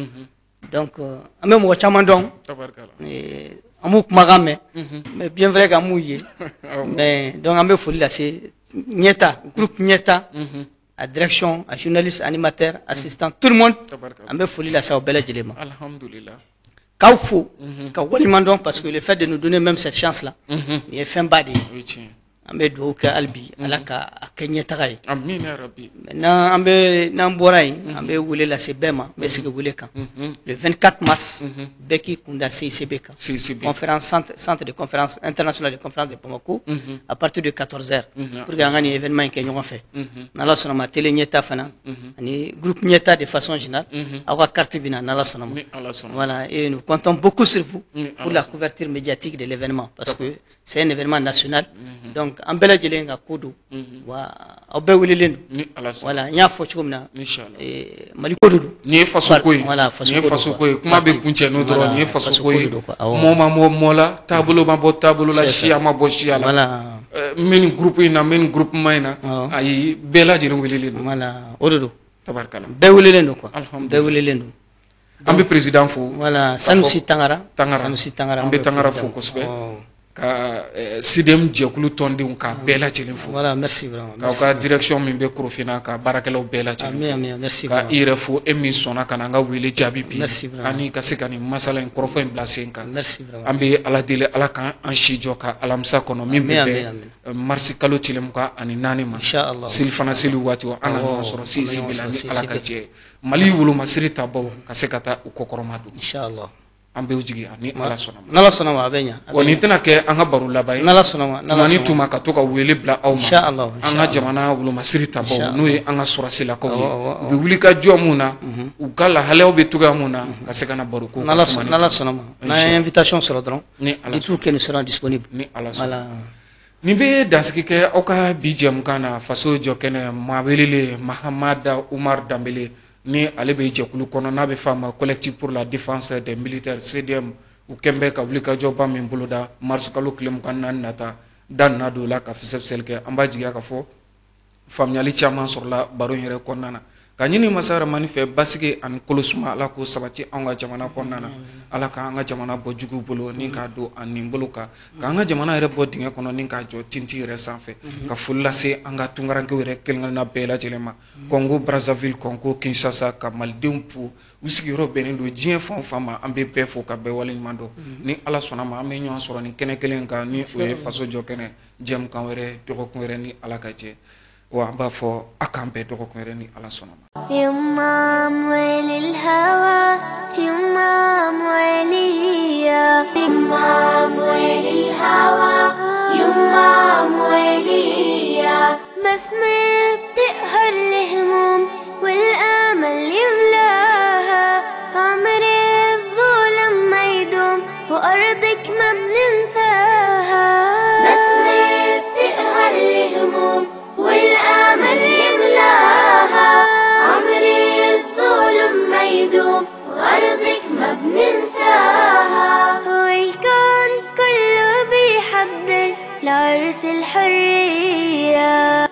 Donc an bɛ mɔgɔ caman dɔn. An b'u kumakan mɛn, mais bien vrai qu'an m'u ye. Mais donc an bɛ foli lase ɲɛta, groupe ɲɛta, à direction, à journaliste, animateur, assistant, tout le monde. An bɛ foli lase aw bɛɛ lajɛlen ma. Alhamdulillah. K'aw fo, ka waleɲuman dɔn, parce que le fait de nous donner même cette chance là, nin ye fɛnba de ye. An bɛ dugawu kɛ hali bi, Ala ka a kɛ ɲɛtaga ye. Amina ya Rabbi. Maintenant, an bɛ n'an bɔra yen, an bɛ wele lase bɛɛ ma, n bɛ sigi wele kan. Le 24 mars, bɛɛ k'i kun da CICB kan. CICB. Conférence centre de conférence internationale de conférence de Bamako, à partir de 14h, pour que an ka nin événement in kɛ ɲɔgɔn fɛ. N'Ala sɔnna ma, télé ɲɛta fana, ani groupe ɲɛta de façon générale, aw ka carte bɛ na n'Ala sɔnna ma. Ni Ala sɔnna. Voilà, et nous comptons beaucoup sur vous pour la couverture médiatique de l'événement, parce que c'est un événement national. Donc, an bɛɛ lajɛlen ka ko don, wa aw bɛɛ welelen don. Ni Ala sɔnna. Voilà, n y'a fɔ cogo min na, Inchallah. Mali ko de don. Nin ye faso ko ye. Voilà, faso Nin ye ko don faso quoi. ko ye. Kuma bɛ kuncɛ n'o dɔrɔn, nin ye faso ko ye. Faso ko de don quoi. Awɔ. Mɔ ma bɔ mɔ la, taabolo ma bɔ taabolo la, C'est ça. siya ma bɔ siya la. Voilà. N bɛ nin groupe in na, n bɛ nin groupement in na. Awɔ. Ayi, bɛɛ lajɛlen welelen don. Voilà, o de don. Tabarikala. Bɛɛ welelen don quoi. Alhamdulillah. Bɛɛ welelen don. An bɛ président fo. Voilà, Sanusi Tangara. Tangara. Sanusi Tangara. An bɛ Tangara fo kosɛbɛ. Awɔ. Ka CDM jɛkulu tɔndenw ka bɛɛ lajɛlen fo. Voilà, merci vraiment. K'aw ka direction min bɛ Korofina ka baarakɛlaw bɛɛ lajɛlen fo. Merci. Ka i yɛrɛ fo, e min sɔnna ka na an ka wele jaabi bi. Merci vraiment. Ani ka se ka nin masala in kɔrɔfɔ in bila sen kan. Merci vraiment. An bɛ Ala deli, Ala k'an si jɔ ka alamisa kɔnɔ min bɛ bɛn marisi kalo tile 24 ma. Inchallah. Selifana seli waati an na ɲɔgɔn sɔrɔ sinsin bila ni Ala ka jɛ. Mali wolomasiri tabaw ka se ka taa u kɔkɔrɔma don. Inchallah. An bɛ jigin ni Ala sɔnna ma. N'Ala sɔnna ma, a bɛ ɲɛ. Wa nin tɛna kɛ an ka baro laban ye. N'Ala sɔnna ma. Tuma ni tuma ka to ka wele bila aw ma. Inchallah. An ka jamana wolomasiri tabaw n'o ye an ka sɔrɔsilakaw ye. U bɛ wuli ka jɔ mun na, u ka lahalayaw bɛ togoya mun na, ka se ka na baro ko. N'Ala sɔnna ma. N'an ye invitation sɔrɔ dɔrɔn. Ni Ala sɔnna. Que nous serons disponibles. Ni Ala sɔnna. Nin bɛ dansigi kɛ aw ka bi jɛmukan na faso jɔ kɛnɛ maa welelen Mahamada Umar Danbele. Ni ale bɛ jɛkulu kɔnɔ n'a bɛ f'a ma collectif pour la défense des militaires CDM, u kɛn bɛ ka wulikajɔba min boloda mars kalo tile 24 nata da nana don o la ka fɛsɛfɛsɛli kɛ. An b'a jigiya ka fɔ faamuyali caman sɔrɔla baro in yɛrɛ kɔnɔna na. Ka ɲini masa Ramani fɛ basigi ani kolosuma Ala k'o sabati anw ka jamana kɔnɔna na. Ala k'an ka jamana bɔ juguw bolo ni k'a don a nin bolo kan, k'an ka jamana yɛrɛ bɔ dingɛ kɔnɔ ni k'a jɔ tinti yɛrɛ sanfɛ. Ka foli lase an ka tunkarankew yɛrɛ kelen-kelenna bɛɛ lajɛlen ma. Congo Brazzaville, Congo Kinshasa, ka malidenw fo u sigiyɔrɔ bɛnnen don diɲɛ fan o fan ma. An bɛ bɛɛ fo ka bɛɛ waleɲuman dɔn. Ni Ala sɔnna ma, an bɛ ɲɔgɔn sɔrɔ nin kɛnɛ kelen kan ni o ye faso jɔ kɛnɛ jɛmukan wɛrɛ dɔgɔkun wɛrɛ ni Ala ka jɛ. Wa an b'a fɔ a k'an bɛɛ dɔgɔkun wɛrɛ ni Ala sɔnna ma. يما أموال الهوى، يما أمواليا، يما أموال الهوى، يما أمواليا. بسمة بتقهر الهموم والأمل يملاها، عمر الظلم ما يدوم وأرضك ما بننساها. بسمة بتقهر الهموم والأمل يملاها، عمر الظلم ما يدوم وأرضك ما بننساها. والكون كله بيحضر لعرس الحرية.